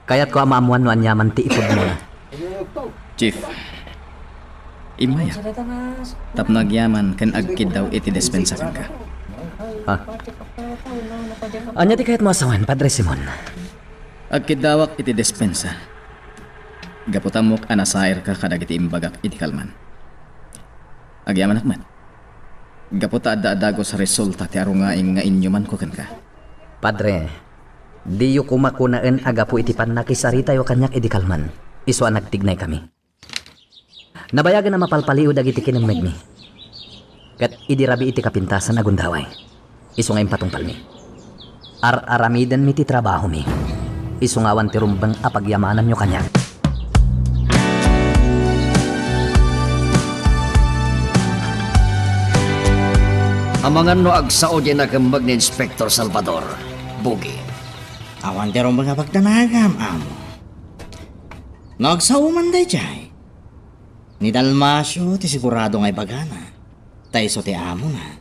Kayatko a maammoan no aniaman ti ipudmona. Chief, immayak tapno agyaman ken agkiddaw iti despensa kenka. Ha? Ania ti kayatmo a sawen, Padre Simon? Agkiddawak iti despensa gapu ta ammok a nasairka kadagiti imbagak idi kalman. Agyamanak met gapu ta adda a dagus a resulta ti arungaing nga inyumanko kenka. Padre, diyo koma kunaen a gapu iti pannakisaritayo kaniak idi kalman, isu a nagtignaykami. Nabayagen a mapalpaliiw dagiti kinemmegmi. Ket idi rabii ti kapintasan a gundaway, isu nga impatungpalmi. Ar-aramidenmi ti trabahomi. Isu nga awan ti rumbeng a pagyamananyo kaniak. Amangan no agsao diay nakemmeg ni Inspector Salvador, Bugi. Awan ti rumbeng a pagdanagam, amo. No agsao man daydiay, ni Dalmacio ti sigurado nga ibagana, ta isu ti amona.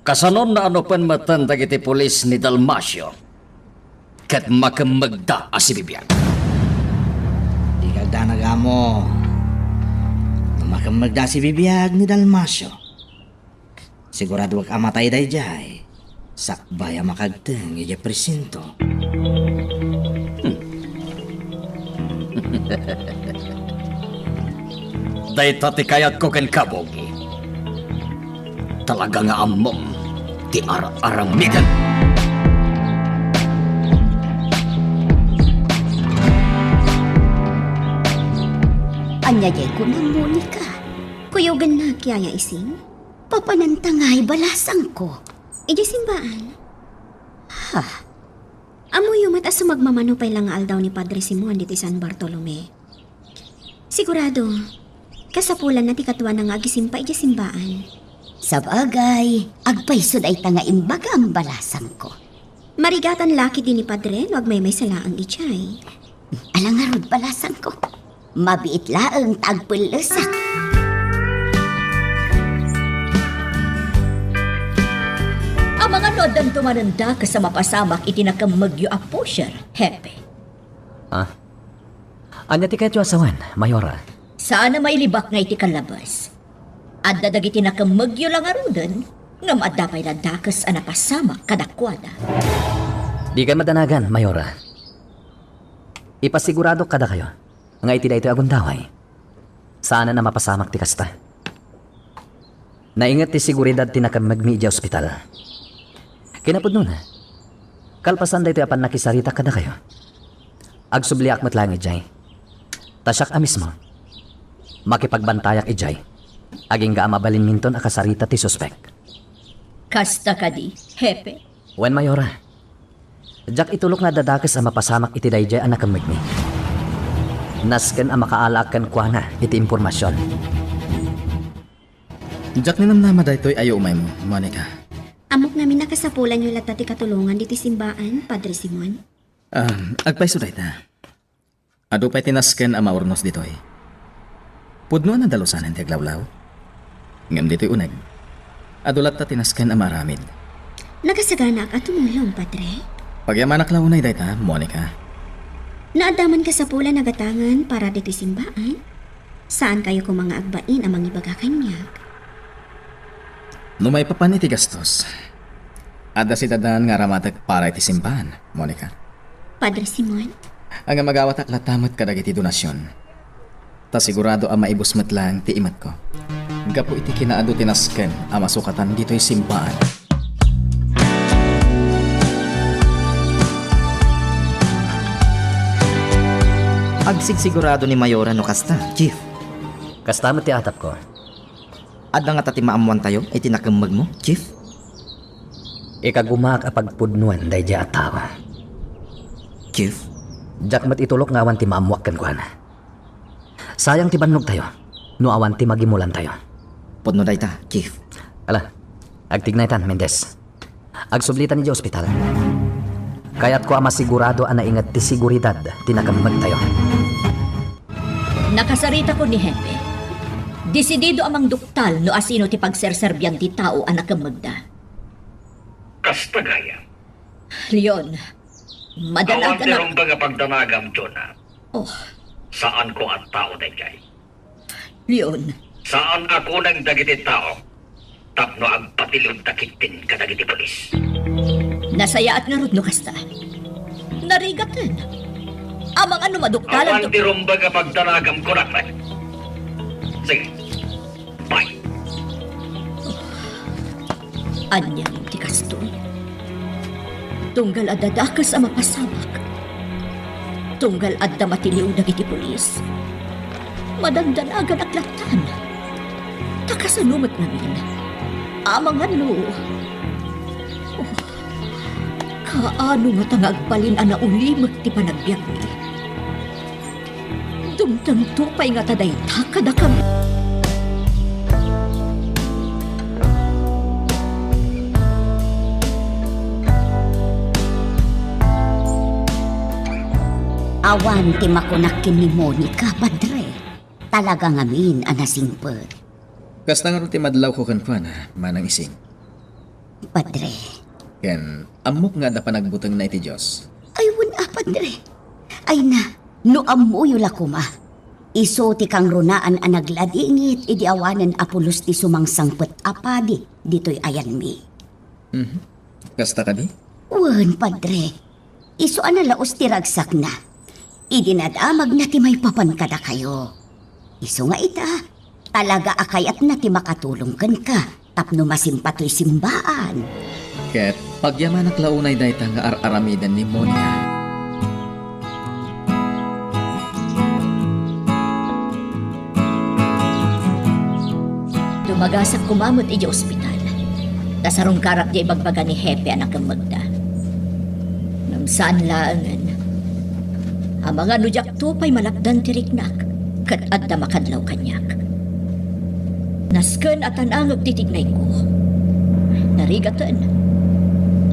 Kasanon naanupen metten dagiti pulis ni Dalmacio ket makemmegda a sibibiag. Dika agdanag, amo. No makemmegda a sibibiag ni Dalmacio, siguradoak a matay daydiay sakbay a makagteng idiay presinto. Hmm. Dayta ti kayatko kenka, Bugi. Talaga nga ammom ti ar-aramidem. Ania diay kunam, Monica? Kuyogennak, Yaya Ising? Papananta ngay balasangko. Idiay simbaan. Ha? Ammoyo met a sumagmamano pay la nga aldaw ni Padre Simon ditoy San Bartolome. Sigurado, kasapulanna ti kaduana nga agisimpa idiay simbaan. Sabagay, agpayso dayta nga imbagam, balasangko. Marigatan la ketdi ni Padre no agmaymaysa laeng idiay. Ala ngarud, balasangko. Mabiit laeng ta agpellesak. Amangan no addanto manen dakes a mapasamak iti nakemmegyo a pusher, Hepe. Ah? Ania ti kayatyo a sawen, Mayora? Saan a mailibak nga iti kallabes. Adda dagiti nakemmegyo la ngaruden, ngem adda pay la dakes a napasamak kadakuada. Dikay madanagan, Mayora. Ipasiguradok kadakayo nga iti daytoy a gundaway, saanen a mapasamak ti kasta. Nainget ti seguridad ti nakemmegmi idiay ospital. Kinapudnona, kalpasan daytoy a pannakisaritak kadakayo, agsubliak met laeng idiay. Ta siak a mismo, makipagbantayak idiay agingga a mabalinminton a kasarita ti suspek. Kasta kadi, Hepe? Wen, Mayora. Diak itulok nga adda dakes a mapasamak iti daydiay a nakemmegmi. Nasken a makaalaak kenkuana iti impormasion. Diak ninamnama daytoy a umaymo, Monica. Ammok ngamin a kasapulanyo latta ti katulongan ditoy simbaan, Padre Simon. Ah, agpayso dayta. Adu pay ti nasken a maurnos ditoy. Pudno a nadalusanen ti aglawlaw. Ngem ditoy uneg, adu latta ti nasken a maaramid. Nakasaganaak a tumulong, Padre. Pagyamanak la unay dayta, Monica. No adda man kasapulan a gatangen para ditoy simbaan, saankayo koma nga agbain a mangibaga kaniak. No maipapan iti gastos, adda sidadan nga aramatek para iti simbaan, Monica. Padre Simon? Ngem agawatak latta met kadagiti donasion. Ta sigurado a maibus met laeng ti imatko. Gapu iti kinaadu ti nasken a masukatan ditoy simbaan. Agsigsigurado ni Mayora no kasta, Chief. Kasta met ti atapko. Adda ngata ti maammoantayo iti nakemmegmo, Chief? Ikagumaak a pagpudnoen daydiay a tao. Chief? Diak met itulok nga awan ti maammoak kenkuana. Sayang ti bannogtayo no awan ti magimulantayo. Pudno dayta, Chief. Ala, agtignaytan, Mendez. Agsublitan idiay ospital. Kayatko a masigurado a nainget ti seguridad ti nakemmegtayo. Nakasaritakon ni Hepe. Desidido a mangduktal no asino ti pagserserbian ti tao a nakemmegda. Kasta gayam. Leon, madanagan a rumbeng a pagdanagam, Jonah. Oh. Saanko a tao daydiay. Leon. Saan a kuneng dagiti tao tapno agpatiliwda ketdin kadagiti pulis. Nasayaat ngarud no kasta. Narigaten. Amangan no maduktalan. Awan ti rumbeng a pagdanagam, kunak met. Sige. Bye. Ania ti kastoy? Tunggal adda dakes a mapasamak. Tunggal adda matiliw dagiti pulis. Madandanaganak lattan. Ta kasano met ngamin? Amangan no. Oh, kaano ngata nga agbalin a naulimek ti panagbiagmi? Dumtengto pay ngata dayta kadakami. Awan ti makunak ken ni Monica, Padre. Talaga ngamin a nasingpet. Kasta ngarud ti madlawko kenkuana, Manang Ising. Padre. Ken ammok nga adda panagbutengna iti Dios. Ay, wen a, Padre. Ay na, no ammoyo la koma. Isu ti kangrunaan a nagladingit idi awanen a pulos ti sumangsangpet a padi ditoy ayanmi. Mhm. Kasta kadi? Wen, Padre. Isu a nalaus ti ragsakna. Idi nadamagna ti maipapan kadakayo. Isu nga ita, talaga a kayatna ti makatulong kenka tapno masimpatoy simbaan. Ket pagyamanak la unay dayta nga ar-aramiden ni Monica. Dumagasak koma met idiay ospital. Ta sarungkarak diay ibagbaga ni Hepe a nakemmegda. Ngem saan laengen. Amangan no diakto pay malapdan ti riknak, ket adda makadlaw kaniak. Nasken a tan-angek ti tignayko. Narigaten.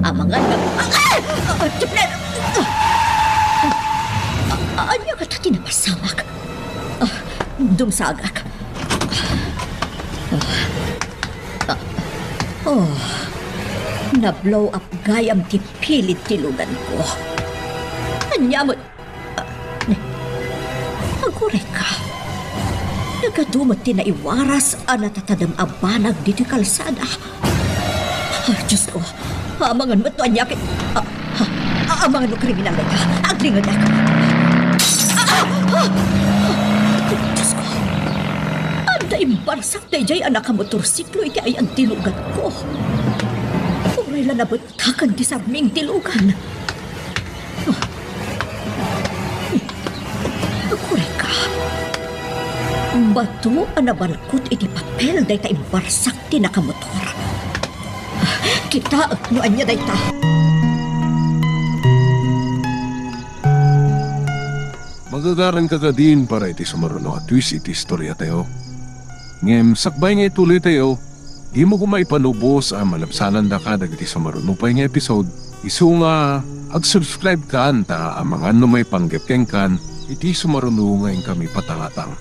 Amangan nga, ah! Ah! Ah! Ah! Ania ngata ti napasamak? Ah, dumsagak. Ah, ah, oh, na-blow up gayam ti pilid ti luganko. Ania met? Ah, aguray ka. Nagadu met ti naiwaras a natatadem a banag ditoy kalsada. Ah, Diosko, amangan met no ania ket, ah, ah, ah, amangan no kriminal dayta. Aglingedak. Ah, ah, ah, Diosko, adda imbarsak daydiay a nakamotorsiklo iti ayan ti luganko. Uray la nabetkakan ti sarming ti lugan. Ah, aguray ka. Bato a nabalkot iti papel dayta imbarsak ti nakamotor. Kitaek no ania dayta. Magagaranka kadin para iti sumaruno a twist iti istoriatayo. Ngem sakbay nga ituloytayo, Dimo koma ipanubos a malabsanandaka dagiti sumaruno pay nga episode, isu nga ag-subscribe kan ta amangan no maipanggep kenkan iti sumaruno nga inkami patangatang.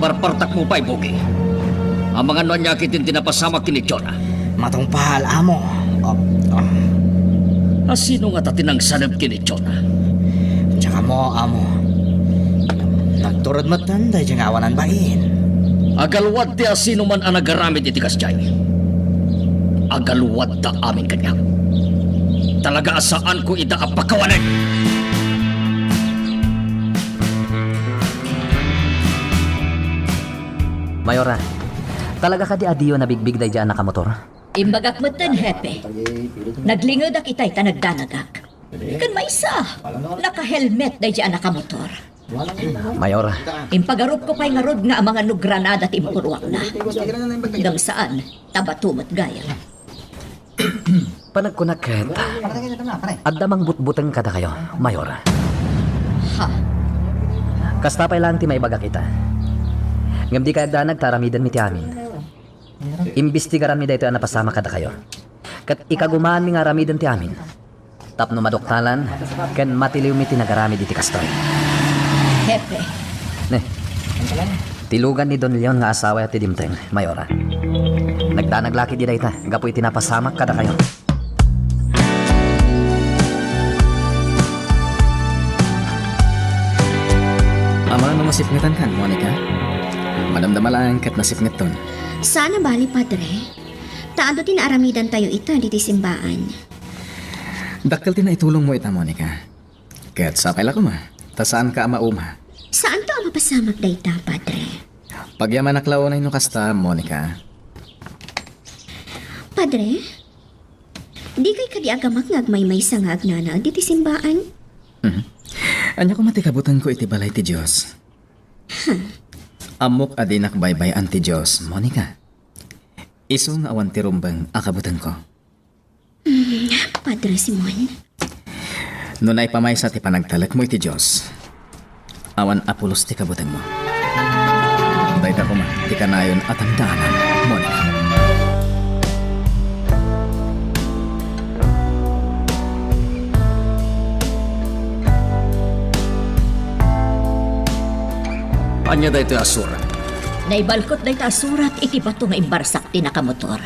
Parpartakmo pay, Buki. Amangan no ania ketdin ti napasamak ken ni Jonah. Matungpal, amo. Oh, oh. Asino ngata ti nangsaneb ken ni Jonah? Diak ammo, amo. Nagturod metten daydiay nga awanan bain. Agalwad ti asinoman a nagaramid iti kasdiay. Agalwadda amin kaniak. Talaga a saanko ida a pakawanen. Mayora, talaga kadi a diyo nabigbig daydiay a nakamotor? Imbagak metten, Hepe. Naglingedak itay ta nagdanagak. Ken maysa, naka-helmet daydiay a nakamotor. Mayora. Impagarupko pay ngarud nga amangan no granada ti impuruakna. Ngem saan, ta bato met gayam. Panagkunak ket, adda mangbutbuteng kadakayo, Mayora. Ha? Kasta pay laeng ti maibagak ita. Ngem dikay agdanag ta aramidenmi ti amin. Imbestigaranmi daytoy a napasamak kadakayo. Ket ikagumaanmi nga aramiden ti amin. Tapno maduktalan ken matiliwmi ti nagaramid iti kastoy. Hepe. Ne. Ti lugan ni Don Leon nga asawa ti dimteng, Mayora. Nagdanag la ketdi dayta gapu iti napasamak kadakayo. Amangan no masipngetankan, Monica? Madamdama laeng ket nasipngetton. Saan a bali, Padre. Ta adu ti naaramidantayo ita ditoy simbaan. Dakkel ti naitulongmo ita, Monica. Ket sapay la koma, ta saanka a mauma. Saanto a mapasamak dayta, Padre. Pagyamanak la unay no kasta, Monica. Padre, dikay kadi agamak nga agmaymaysa nga agnanaed ditoy simbaan? Mhm. Ania koma ti kabutengko iti balay ti Dios? Huh. Ammok a dinak baybay-an ti Dios, Monica. Isu nga awan ti rumbeng a kabutengko. Hmm, Padre Simon. No naipamaysa ti panagtalekmo iti Dios, awan a pulos ti kabutengmo. Dayta koma ti kanayon a tandaanan, Monica. Ania daytoy a surat? Naibalkot dayta a surat iti bato nga imbarsak ti nakamotor.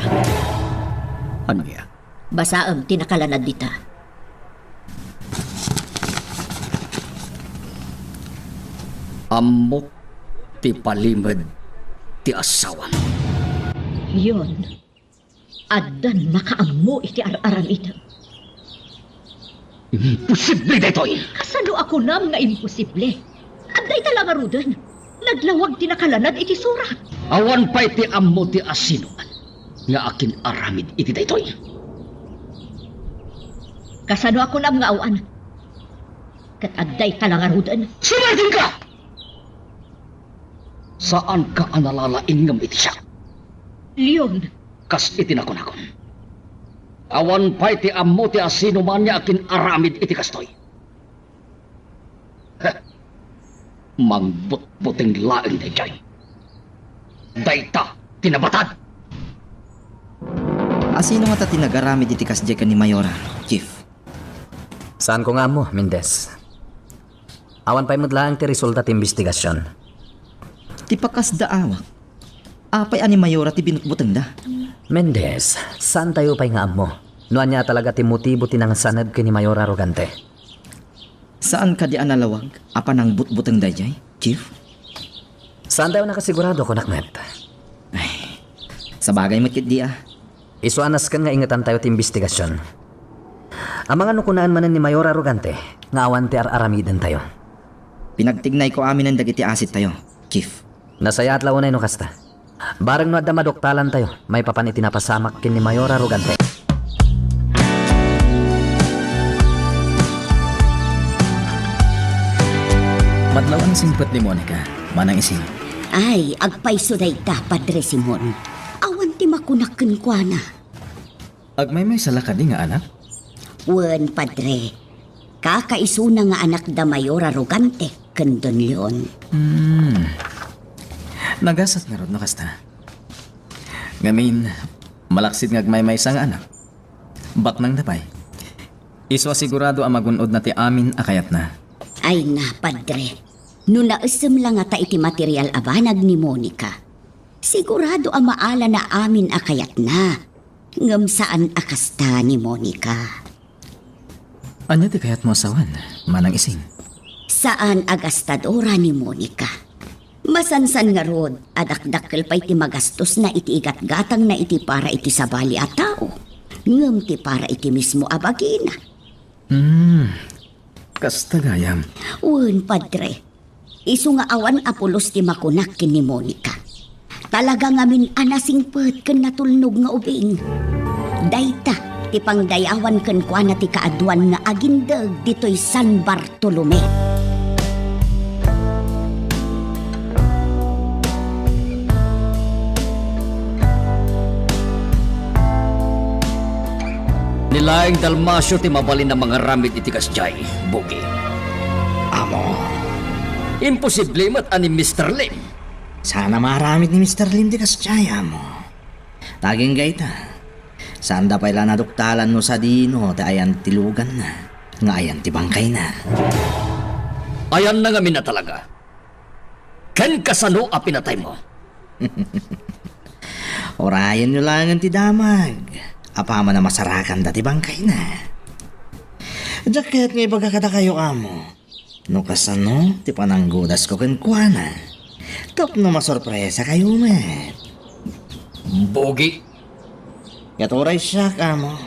Ania? Basaem ti nakalanad dita. Ammok ti palimed ti asawam. Yon, addan makaammo iti ar-aramidem. Imposible daytoy! Kasano a kunam nga imposible? Adda ita la ngaruden. Naglawag ti nakalanad iti surat. Awan pay ti ammo ti asinoman nga akin-aramid iti daytoy. Kasano a kunam nga awan? Ket adda ita la ngaruden. Sumardienka! Saanka a nalalaingngem iti siak. Leon. Kas iti nakunakon. Awan pay ti ammo ti asinoman nga akin-aramid iti kastoy. Heh. Mangbutbuteng laeng daydiay. Dayta ti nabatad. Asino ngata ti nagaramid iti kasdiay ken ni Mayora, Chief? Saanko nga ammo, Mendez. Awan pay met laeng ti resulta ti imbestigasion. Ti pakasdaawak, apay a ni Mayora ti binutbutengda? Mendez, saantayo pay nga ammo no ania talaga ti motibo ti nangsaneb ken ni Mayora Arrogante. Saan kadi a nalawag a panangbutbuteng daydiay, Chief? Saantayo nakasigurado, kunak met. Ay, sabagay met ketdi a. Isu a nasken nga ingetantayo ti imbestigasion. Amangan no kunaen manen ni Mayor Arrogante nga awan ti ar-aramidentayo. Pinagtignayko aminen dagiti asittayo, Chief. Nasayaat la unay no kasta. Bareng no adda maduktalantayo maipapan iti napasamak ken ni Mayor Arrogante. Madlaw a nasingpet ni Monica, Manang Isin. Ay, agpayso dayta, Padre Simon. Awan ti makunak kenkuana. Agmaymaysa la kadi nga anak? Wen, Padre. Kakaisuna nga anak da Mayor Arrogante ken Don Leon. Hmm. Nagasat ngarud no kasta. Ngamin, malaksid nga agmaymaysa nga anak. Baknangda pay. Isu a sigurado a magun-odna ti amin a kayatna. Ay na, Padre. No naisem la ngata iti material a banag ni Monica, sigurado a maalana amin a kayatna. Ngem saan a kasta ni Monica. Ania ti kayatmo a sawen, Manang Ising? Saan a gastadora ni Monica. Masansan ngarud a dakdakkel pay ti magastosna iti igatgatangna iti para iti sabali a tao, ngem ti para iti mismo a bagina. Hmm, kasta gayam. Wen, Padre. Isu nga awan a pulos ti makunak ken ni Monica. Talaga ngamin a nasingpet ken natulnog nga ubing. Dayta ti pangdayawan kenkuana ti kaaduan nga agindeg ditoy San Bartolome. Ni laeng Dalmacio ti mabalin a mangaramid iti kasdiay, Bugi. Amo. Imposible met a ni Mister Lim. Saan a maaramid ni Mister Lim ti kasdiay, Amo. Ta agingga ita, saanda pay la naduktalan no sadino ti ayan ti luganna, nga ayan ti bangkayna. Ayanna ngamin a talaga. Ken kasano a pinataymo? Urayenyo laengen ti damag. Apaman a masarakanda ti bangkayna. Diak kayat nga ibaga kadakayo, Amo, no kasano ti pananggudasko kenkuana. Tapno masorpresakayo met. Bugi. Ket uray siak, Amo.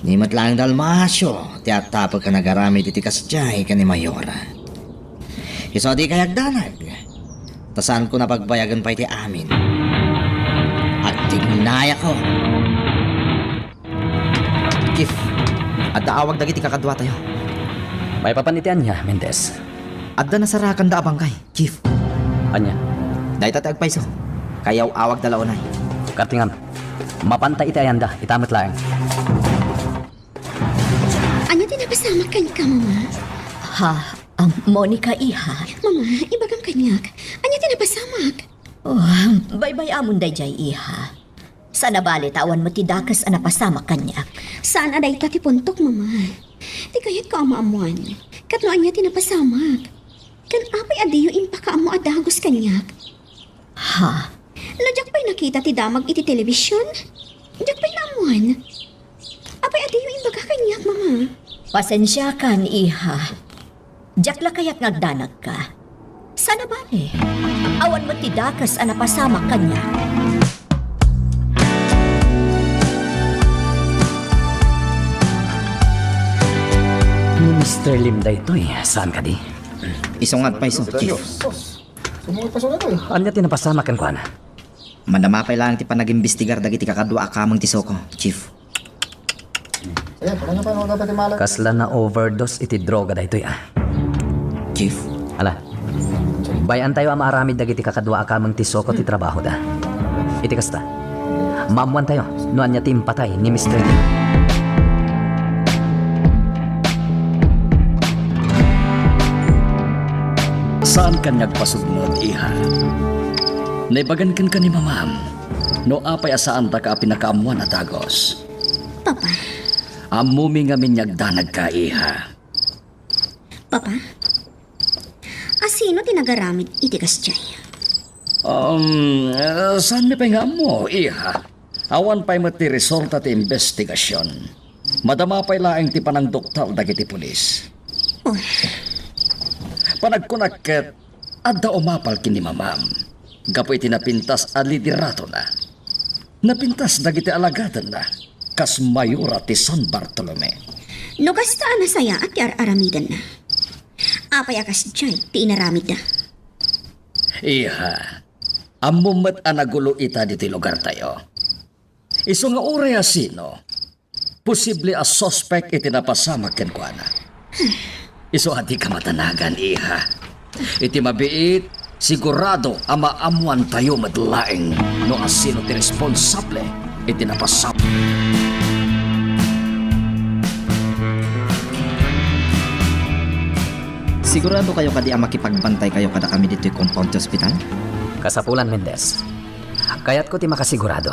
Ni met laeng Dalmacio ti attapek a nagaramid iti kasdiay ken ni Mayora. Isu a dikay agdanag, ta saanko a pagbayagen pay ti amin. Agtignayakon. Chief, adda awag dagiti kakaduatayo. Maipapan iti ania, Mendez? Adda nasarakanda a bangkay, Chief. Ania? Dayta ti agpayso. Kayaw-awagda la unay. Kartingam. Mapanta iti ayanda, ita met laeng. Ania ti napasamak kenka, Mama? Ha? Am, Monica, iha? Mama, ibagam kaniak. Ania ti napasamak? Oh, baybay-amon daydiay, iha. Saan a bale ta awan met ti dakes a napasamak kaniak. Saan a dayta ti puntok, Mama. Ti kayatko a maammuan, ket no ania ti napasamak. Ken apay a diyo impakaammo a dagus kaniak? Ha? No diak pay nakita ti damag iti telebision, diak pay naammuan. Apay a diyo imbaga kaniak, Mama? Pasensiakan, iha. Diak la kayat nga agdanagka. Saan a bale. Awan met ti dakes a napasamak kaniak. Ni Mister Lim daytoy, saan kadi? Isu nga agpayso, Chief. Ania ti napasamak kenkuana? Madama pay laeng ti panagimbestigar dagiti kakadua a kameng ti SOCO, Chief. Kasla na-overdose iti droga daytoy, a. Chief. Ala. Bay-antayo a maaramid dagiti kakadua a kameng ti SOCO ti trabahoda. Iti kasta, maammuantayo no ania ti impatay ni Mister Lim. Saan kaniak pasudnot, iha. Naibagan kenka ni Mamam no apay a saandaka a pinakaammuan a dagus. Papa. Ammomi ngamin nga agdanagka, iha. Papa, a sino ti nagaramid iti kasdiay? Um, eh, saanmi pay nga ammo, iha. Awan pay met ti resulta ti imbestigasion. Madama pay laeng ti panangduktal dagiti pulis. Oh. Panagkunak ket, adda umapal ken ni Mamam gapu iti napintas a lideratona. Napintas dagiti alagadenna kas mayora ti San Bartolome. No kasta a nasayaat ti ar-aramidenna, apay a kasdiay ti inaramidda? Iha, ammom met a nagulo ita ditoy lugartayo. Isu nga uray a sino, posible a suspek iti napasamak kenkuana. Isu a dika madanagan, iha. Iti mabiit, sigurado a maammuantayo met laeng no asino ti responsable iti napasamak. Sigurado kayo kadi a makipagbantay kayo kadakami ditoy compound ti ospital? Kasapulan, Mendez. Kayatko ti makasigurado.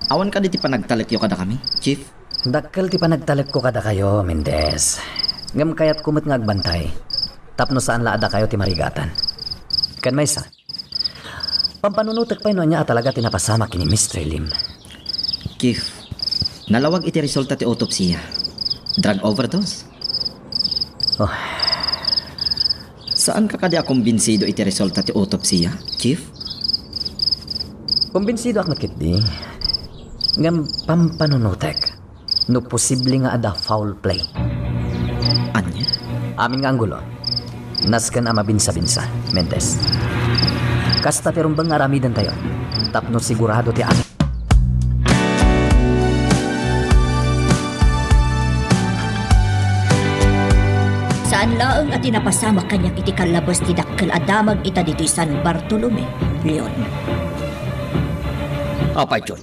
Awan kadi ti panagtalekyo kadakami, Chief? Dakkel ti panagtalekko kadakayo, Mendez. Ngem kayatko met nga agbantay tapno saan la a dakayo ti marigatan. Ken maysa, pampanunotek pay no ania a talaga ti napasamak ken ni Mister Lim. Chief, nalawag iti resulta ti autopsia. Drug overdose. Oh. Saanka kadi a kumbinsido iti resulta ti autopsia, Chief? Kumbinsidoak met ketdi. Ngem pampanunotek no posible nga adda foul play. Ania? Amin nga anggulo, nasken a mabinsabinsa, Mendez. Kasta ti rumbeng nga aramidentayo tapno sigurado ti amin. Saan laeng a ti napasamak kaniak iti kallabes ti dakkel a damag ita ditoy San Bartolome, Leon. Apay, Jun?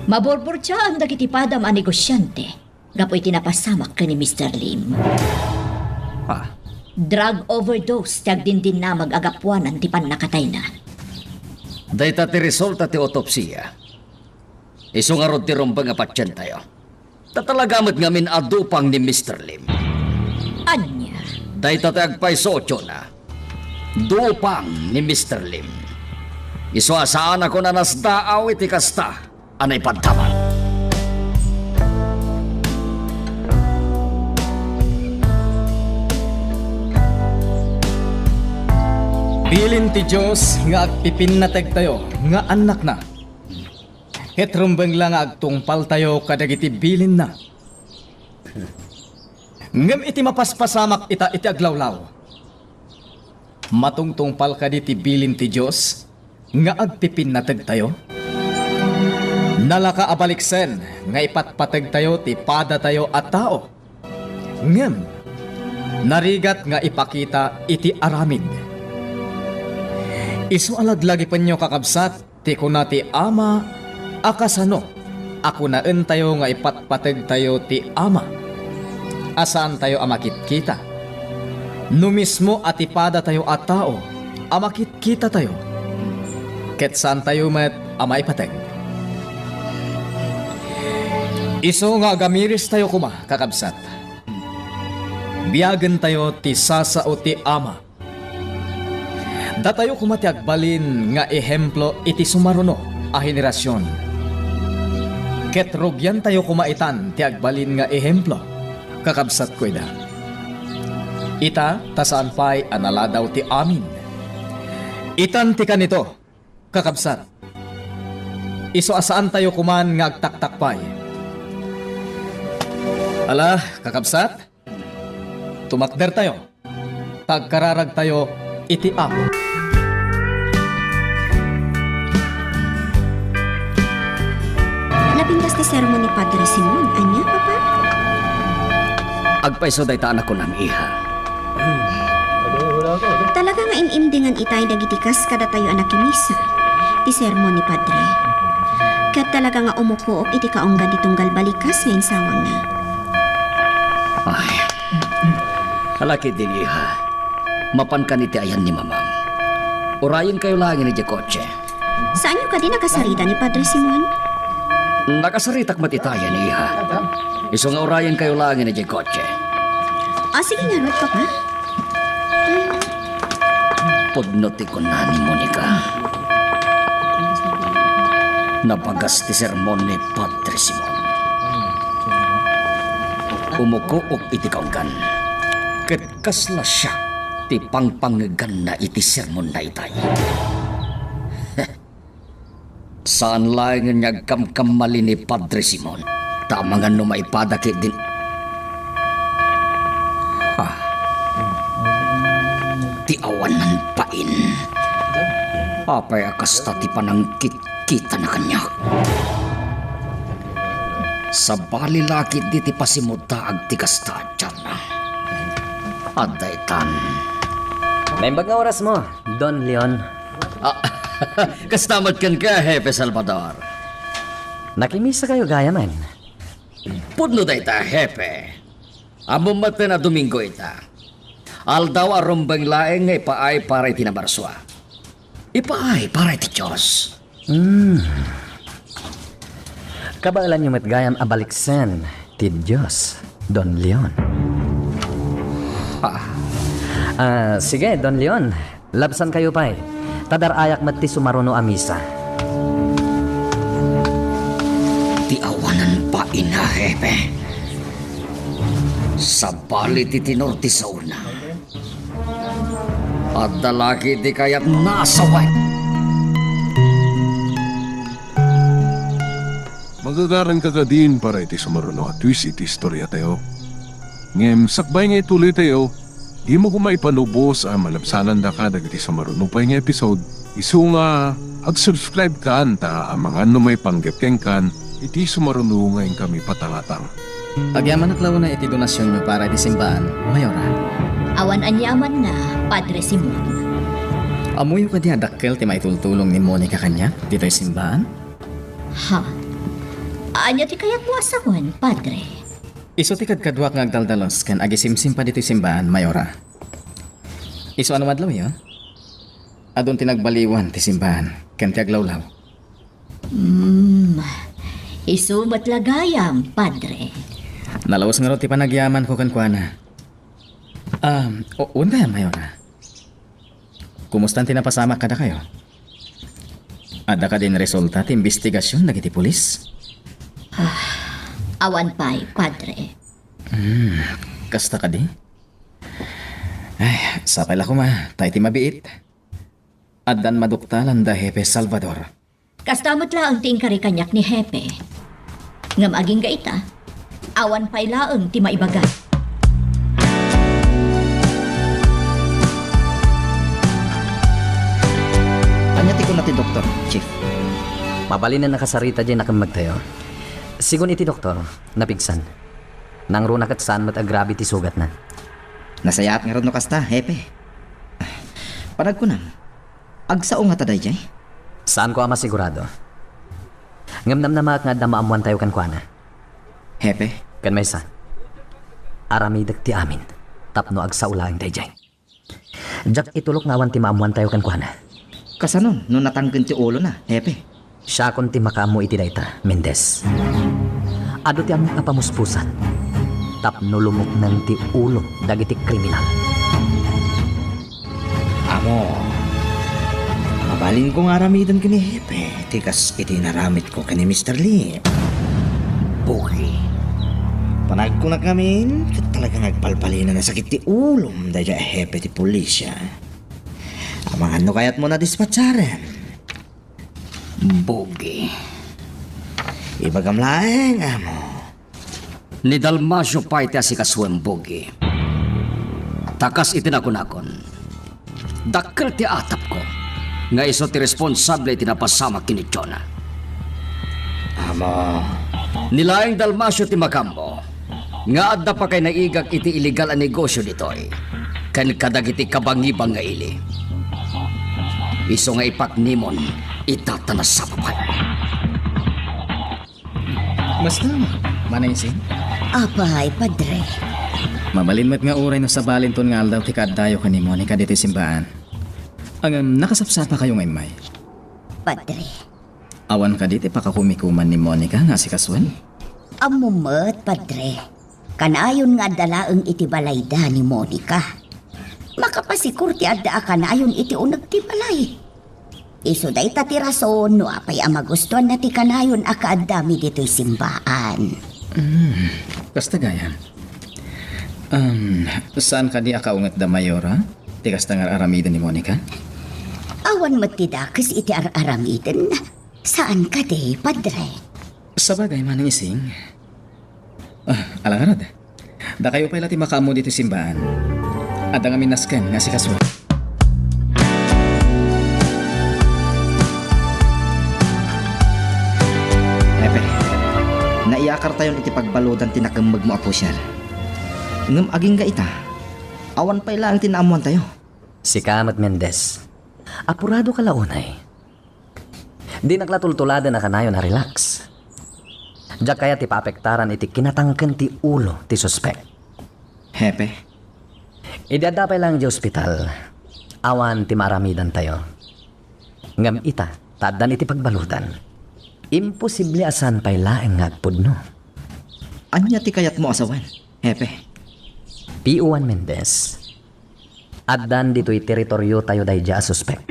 Maburburtiaan dagiti padam a negosiante gapu iti napasamak ken ni Mister Lim. Ah. Drug overdose ti agdindinnamag a gapuanan ti pannakatayna. Dayta ti resulta ti autopsia. Isu ngarud ti rumbeng a patientayo. Ta talaga met ngamin a dupang ni Mister Lim. Ania? Dayta ti agpayso, Jonah. Dupang ni Mister Lim. Isu a saanakon a nasdaaw iti kasta a naipadtamag. Bilin ti Dios nga agpipinnategtayo nga annakna. Ket rumbeng la nga agtungpaltayo kadagiti bilinna. Ngem iti mapaspasamak ita iti aglawlaw, matungtungpal kadi ti bilin ti Dios nga agpipinnategtayo? Nalaka a baliksen nga ipatpategtayo ti padatayo a tao. Ngem, narigat nga ipakita iti aramid. Isu a laglagipenyo, kakabsat, ti kuna ti Ama a kasano a kunaentayo nga ipatpategtayo ti Ama a saantayo a makitkita. No mismo a ti padatayo a tao a makitkitatayo, ket saantayo met a maipateg. Isu nga agamiristayo koma, kakabsat, biagentayo ti sasao ti Ama. Datayo koma ti agbalin nga ehemplo iti sumaruno a henerasion. Ket rugiantayo koma itan ti agbalin nga ehemplo, kakabsatko, ida. Ita, ta saan pay a naladaw ti amin. Itan ti kanito, kakabsat. Isu a saantayo koman nga agtaktakpay. Ala, kakabsat, tumakdertayo. Tagkararagtayo iti Apo. Napintas ti sermon ni Padre Simon. Ania, Papa? Agpayso dayta a nakunam, iha. Talaga nga in-imdingan itay dagiti kas kadatayo a nakimisa ti sermon ni Padre. Ket talaga nga umukook iti kaunggan ti tunggal balikas nga insawangna. Ay. Ala ketdin, iha. Mapankan iti ayan ni Mamam. Urayenkayo laengen idiay kotse. Saanyo kadi nakasarita ni Padre Simon? Nakasaritak met itayen, iha. Isu nga urayenkayo laengen idiay kotse. Ah, sige ngarud, Papa. Pudno ti kuna ni Monica. Nabagas ti sermon ni Padre Simon. Umukook iti kaunggan. Ket kasla siak ti pangpangeganna iti sermonna itay. Saan laengen nga agkamkamali ni Padre Simon, ta amangan no maipada ketdin. Ha? Ti awanan pain. Apay a kasta ti panangkitkitana kaniak? Sabali la ketdi ti pasimuddaag ti kasta a tiarna. Adda itan. Naimbag nga orasmo, Don Leon. Ah, kasta met kenka, Hepe Salvador. Nakimisakayo gayamen. Pudno dayta, Hepe. Ammom met a Domingo ita. Aldaw a rumbeng laeng nga ipaay para iti namarsua. Ipaay para iti Dios. Hmm. Kabaelanyo met gayam a baliksen ti Dios, Don Leon. Ah. Ah, sige, Don Leon. Labsankayo pay. Ta dar-ayak met ti sumaruno a misa. Ti awanan pa ina, Hepe. Sabali ti tenor ti saona. Adda laki ti kayatna a sawen. Magagaranka kadin para iti sumaruno a twist iti istoriatayo. Ngem sakbay nga ituloytayo, dimo koma ipanubos a malabsanandaka dagiti sumaruno pay nga episode. Isu nga, ag-subscribe kan ta amangan no maipanggep kenkan iti sumaruno nga inkami patangatang. Agyamanak la unay iti donasionyo para iti simbaan, Mayora. Awan aniamanna, Padre Simon. Ammoyo kadi a dakkel ti maitultulong ni Monica kaniak ditoy simbaan? Ha? Ania ti kayatmo a sawen, Padre? Isu ti kadkaduak nga agdaldalos ken agisimsimpa ditoy simbaan, Mayora. Isu a no madlawyo, adun ti nagbaliwan ti simbaan ken ti aglawlaw. Hmm, isu met la gayam, Padre. Nalaus ngarud ti panagyamanko kenkuana. Ah, o-, wen gayam, Mayora. Kumustan ti napasamak kadakayo? Adda kadin resulta ti imbestigasion dagiti pulis? Ah, awan pay, Padre. Hmm, kasta kadi? Ay, sapay la koma, ta iti mabiit, addan maduktalan da Hepe Salvador. Kasta met laeng ti inkari kaniak ni Hepe. Ngem agingga ita, awan pay laeng ti maibaga. Ania ti kuna ti doktor, Chief? Mabalinen a kasarita diay nakemmegtayo. Sigun iti doktor, napigsan. Nangruna ket saan met a grabe ti sugatna. Nasayaat ngarud no kasta, Hepe. Panagkunam, agsao ngata daydiay? Saanko a masigurado. Ngem namnamaak nga adda maammoantayo kenkuana. Hepe? Ken maysa, aramidek ti amin tapno agsao laeng daydiay. Diak itulok nga awan ti maammoantayo kenkuana. Kasanon no natangken ti ulona, Hepe? Siakon ti makaammo iti dayta, Mendez. Adu ti ammok a pamuspusan tapno lumukneng ti ulo dagiti kriminal. Amo, mabalinko nga aramiden ken ni Hepe ti kas iti inaramidko ken ni Mister Lim. Bugi. Panagkunak ngamin, ket talaga nga agbalbalinan a sakit ti ulom daydiay a hepe ti pulisya. Amangan no kayatmo na dispatcharen. Bugi. Ibagam laeng, amo. Ni Dalmacio pay ti asikasuem, Bugi. Ta kas iti nakunakon, dakkel ti atapko nga isu ti responsable iti napasamak ken ni Jonah. Amo, ni laeng Dalmacio ti makaammo nga adda pakainaigak iti illegal a negosio ditoy ken kadagiti kabangibang nga ili. Isu nga ipaknimon ita ta nasapa pay. Basta, Manang Ising? Apay, Padre. Mabalin met nga uray no sabalinton nga aldaw ti kaaddayo ken ni Monica ditoy simbaan. Ngem, nakasapsapakayo nga immay? Padre. Awan kadi ti pakakumikuman ni Monica nga asikasuen? Ammo met, Padre. Kanayon nga adda laeng iti balayda ni Monica. Makapasikor ti adda a kanayon iti uneg ti balay. Isu dayta ti rason no apay a magustuanna ti kanayon a kaaddami ditoy simbaan. Hmm, kasta gayam. Um, saan kadi a kaungetda, Mayora, ti kasta nga ar-aramiden ni Monica? Awan met ti dakes iti ar-aramiden. Saan kadi, Padre? Sabagay, Manang Ising. Ah, ala ngarud. Dakayo pay la ti makaammo ditoy simbaan. Adda ngamin nasken nga asikasuen. Hepe, naiyakartayon iti pagbaludan ti nakemmegmo a pusher. Ngem agingga ita, awan pay laeng ti naammoantayo. Sika met, Mendez. Apuradoka la unay. Dinak la tultuladen a kanayon a relax. Diak kayat ti paapektaran iti kinatangken ti ulo ti suspek. Hepe? Idi adda pay laeng idiay ospital, awan ti maaramidantayo. Ngem ita, ta addan iti pagbaludan. Imposible a saan pay laeng nga agpudno. Ania ti kayatmo a sawen, Hepe? P O one Mendez, addan ditoy teritoriotayo daydiay a suspek.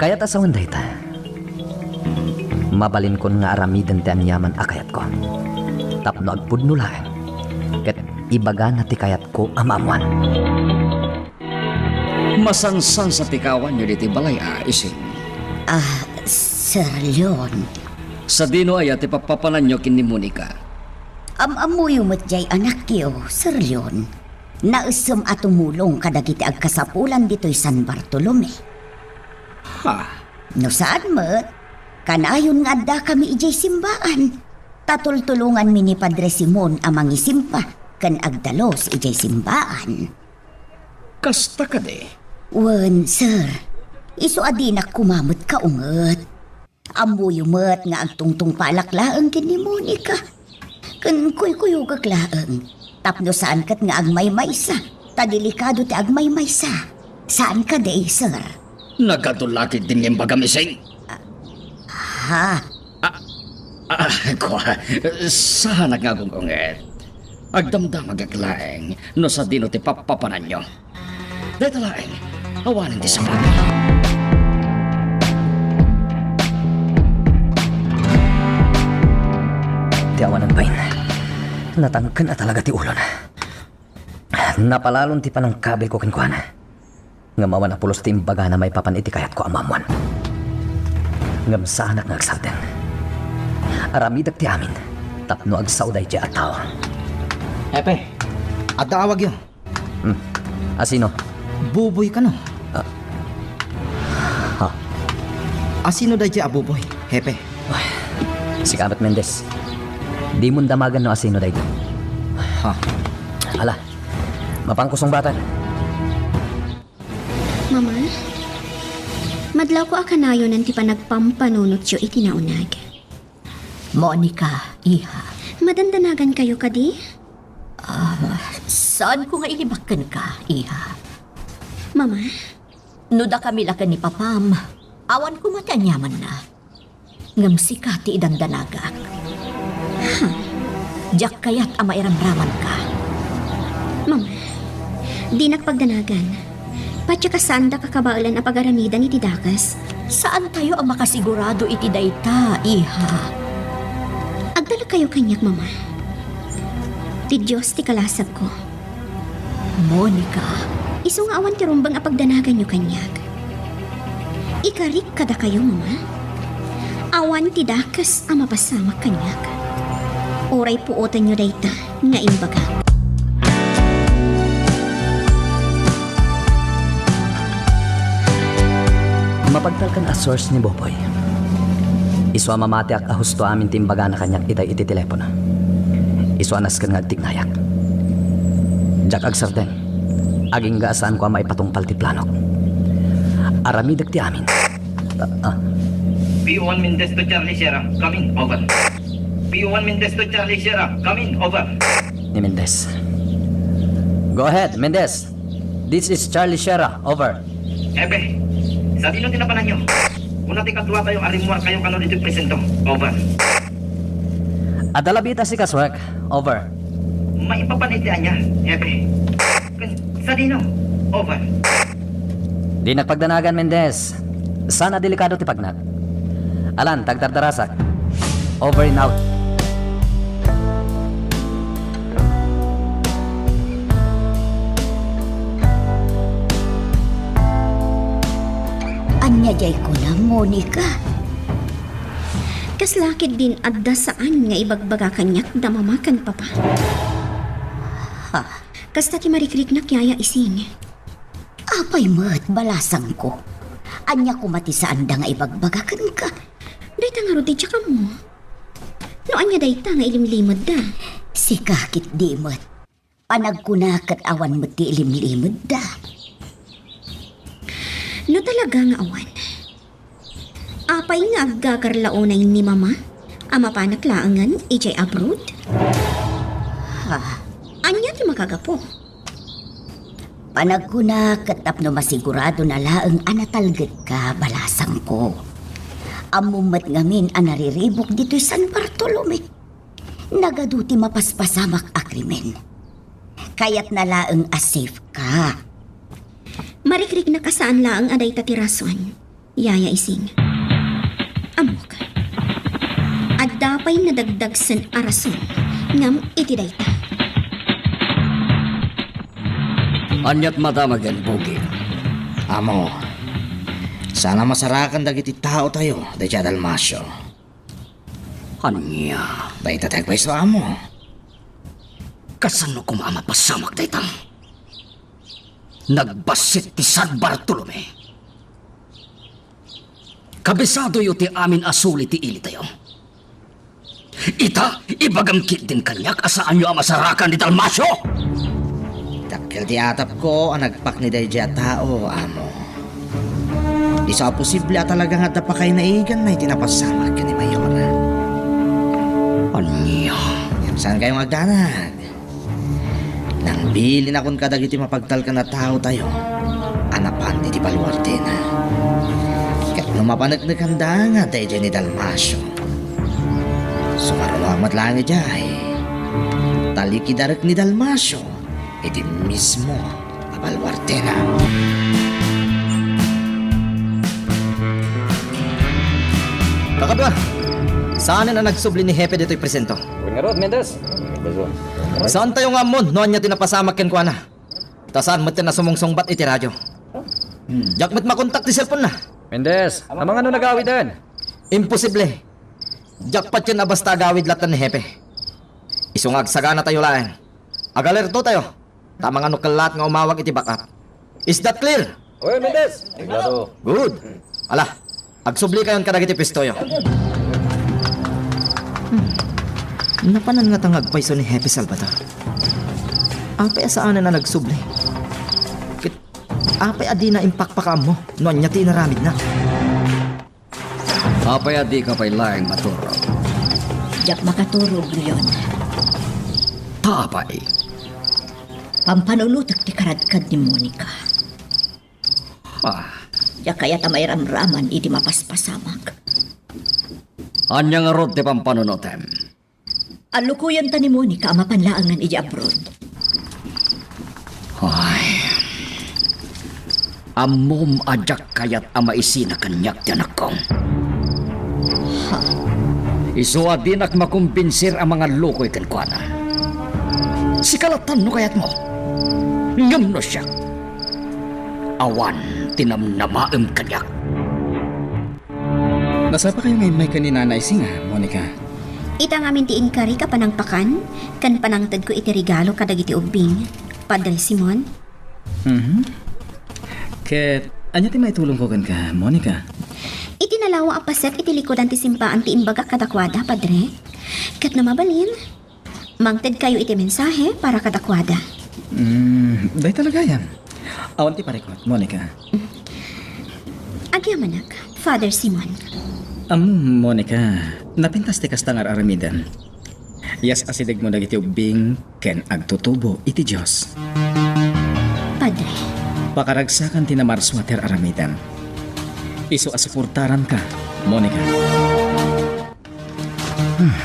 Kayat a sawen dayta. Mabalinkon nga aramiden ti aniaman a kayatko. Tapno agpudno laeng, ket ibagana ti kayatko a maammoan. Masansansa ti kawanyo ditoy balay a, Ising? Ah, Sir Leon. Sadino aya ti pappapananyo ken ni Monica? Am-ammoyo met jay anakyo, Sir Leon. Naessem a tumulong kadagiti agkasapulan ditoy San Bartolome. Ha? No saan met, kanayon nga addakami idiay simbaan. Ta tultulonganmi ni Padre Simon a mangisimpa ken agdalus idiay simbaan. Kasta kadi? Wen, sir. Isu a dinak koma met kaunget. Ammoyo met nga agtungtungpalak laeng ken ni Monica. Ken kuykuyogak laeng. Tapno saan ket nga agmaymaysa. Ta delikado ti agmaymaysa. Saan kadi, sir? Nagadu la ketdin nga imbagam, Ising? Ha? Ah, ah, kua, saanak nga agung-unget. Agdamdamagak laeng no sadino ti pappapananyo. Dayta laeng, awanen ti sapat. Ti awanen pay, natangken a talaga ti ulona. Napalalon ti panangkabilko kenkuana. Ngem awan a pulos ti imbagana maipapan iti kayatko a maammoan. Ngem saanak nga agsardeng. Aramidek ti amin tapno agsao daydiay a tao. Hepe, adda awagyo. Hmm. Asino? Buboy kano? Ah. Ha? Asino daydiay a Buboy, Hepe? Sika met, Mendez. Dimon damagen no asino daydiay. Ha? Ala, mapanko sungbatan. Mama, madlawko a kanayonan ti panagpampanunotyo iti naunag. Monica, iha. Madandanagankayo kadi? Ah, saanko nga ilibak kenka, iha. Mama? No dakami la ken ni Papam, awan koma ti aniamanna. Ngem sika ti idandanagak. Ha? Diak kayat a mairamramanka. Mama, dinak pagdanagan. Patiek a saanda kakabaelan a pagaramidan iti dakes. Saantayo a makasigurado iti dayta, iha. Agtalekkayo kaniak, Mama. Ti Dios ti kalasagko. Monica. Isu nga awan ti rumbeng a pagdanaganyo kaniak. Ikarik kadakayo, Mama. Awan ti dakes a mapasamak kaniak. Uray puotenyo dayta nga imbagak. Mapagtalkan a source ni Boboy. Isu a mamatiak a husto amin ti imbagana kaniak itay iti telepono. Isu a nasken nga agtignayak. Diak agsardeng. Agingga a saanko a maipatungpal ti planok. Aramidek ti amin. Ah, ah. P O one Mendez to Charlie Sierra, coming, over. P O one Mendez to Charlie Sierra, coming, over. Ni Mendez. Go ahead, Mendez. This is Charlie Sierra, over. Hepe, sadino ti napananyo? Kuna ti kaduatayo a rimmuarkayo kano ditoy presinto, over. Adda labi ta sika, Swek, over. Maipapan iti ania, Hepe? Ken sadino? Over. Dinak pagdanagan, Mendez. Saan a delikado ti pagnak. Alan, tagdardarasak. Over and out. Ania diay kuna, Monica? Kasla ketdin adda saan nga ibagbaga kaniak da Mama ken Papa. Ha? Kasta ti marikriknak yaya, Ising. Apay met, balasangko? Ania koma ti saanda nga ibagbaga kenka? Dayta ngarud ti diak ammo. No ania dayta nga ilimlimedda? Sika ketdi met. Panagkuna ket awan met ti ilimlimedda. No talaga nga awan, apay nga aggagarla unay ni Mama a mapanak laengen idiay abroad? Ha? Ania ti makagapu? Panagkuna ket tapno masigurado na laeng a natalgedka, balasangko. Ammom met ngamin a nariribuk ditoy San Bartolome. Nagadu ti mapaspasamak a krimen. Kayatna laeng a safe ka. Marikriknak a saan laeng a dayta ti rason. Yaya Ising. Ammok. Adda pay nadagdagsen a rason ngem iti dayta. Aniat madamagen, Bugi? Amo, saan a masarakan dagiti taotayo daydiay Dalmacio. Ania? Dayta ti agpayso, amo. Kasano koma a mapasamak dayta? Nagbassit ti San Bartolome. Kabisadoyo ti amin a suli ti ilitayo. Ita, ibagam ketdin kaniak a saanyo a masarakan ni Dalmacio! Dakkel ti atapko a nagpakni daydiay a tao, amo. Isu a posible a talaga nga adda pakaynaiganna iti napasamak ken ni Mayor. Ania? Ngem saankayo nga agdanag. Nangbilinakon kadagiti mapagtalkan a taotayo a napan iti baluardena. Ket no mapaneknekanda nga daydiay ni Dalmacio, sumarunoak met laeng idiay. Talikidarek ni Dalmacio iti mismo a baluardena. Kakadua, saanen a nagsubli ni Hepe ditoy presinto? Wen ngarud, Mendez. Saantayo nga ammon no ania ti napasamak kenkuana. Ta saan metten a sumungsungbat iti radio. Diak met makontak ti cellphone-na. Mendez, amangan no nagawiden? Imposible. Diak patien a basta agawid latta ni Hepe. Isu nga agsaganatayo laeng. Agalertotayo. Ta amangan no kellaat nga umawag iti backup. Is that clear? Oy, Mendez! Sigurado. Good. Ala, agsublikayon kadagiti puestoyo. Hmm. Napanan ngata nga agpayso ni Hepe Salvador. Apay a saanen a nagsubli? Ket apay a dina impakpakaammo no ania ti inaramidna? Apay a dika pay laeng maturog? Diak makaturog, Leon. Ta apay? Pampanunotek ti karadkad ni Monica. Ah. Diak kayat a mairamraman iti mapaspasamak. Ania ngarud ti pampanunotem? Allukoyenta ni Monica a mapan laengen idiay abroad. Ay. Ammom a diak kayat a maisina kaniak ti anakko. Ha? Isu a dinak makombinsir a mangallukoy kenkuana. Sika lattan no kayatmo. Ngem no siak, awan ti namnamaem kaniak. Nasapakayo nga immay ken ni Nanay Singa, Monica? Ita ngamin ti inkarik a panangpakan ken panangtedko iti regalo kadagiti ubbing, Padre Simon. Mhm. Ket ania ti maitulongko kenka, Monica? Iti nalawa a paset iti likudan ti simbaan ti imbagak kadakuada, Padre. Ket no mabalin, mangtedkayo iti mensahe para kadakuada. Mm, dayta la gayam. Awan ti parikut, Monica. Agyamanak, Father Simon. Am, Monica, napintas ti kasta nga ar-aramidem. Yas-asidegmo dagiti ubbing ken agtutubo iti Dios. Padre. Pakaragsakan ti namarsua ti ar-aramidem. Isu a suportaranka, Monica. Hmm.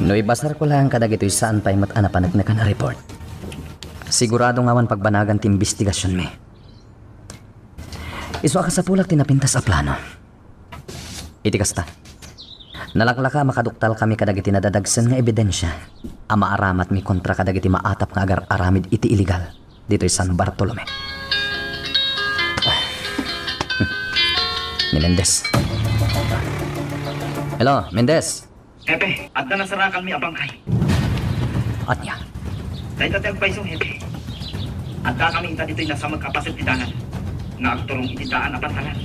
No ibasarko laeng kadagitoy saan pay met a napaneknekan a report, sigurado nga awan pagbanagan ti imbestigasionmi. Isu a kasapulak ti napintas a plano. Iti kasta, nalaklaka a makaduktalkami kadagiti nadadagsen nga ebidensia a maaramatmi kontra kadagiti maatap nga agar-aramid iti iligal ditoy San Bartolome. Ni Mendez. Hello, Mendez. Hepe, adda nasarakanmi a bangkay. Ania? Dayta ti agpayso, Hepe. Addakami ita ditoy nasamek a paset ti dalan nga agturong iti daan a pantalan.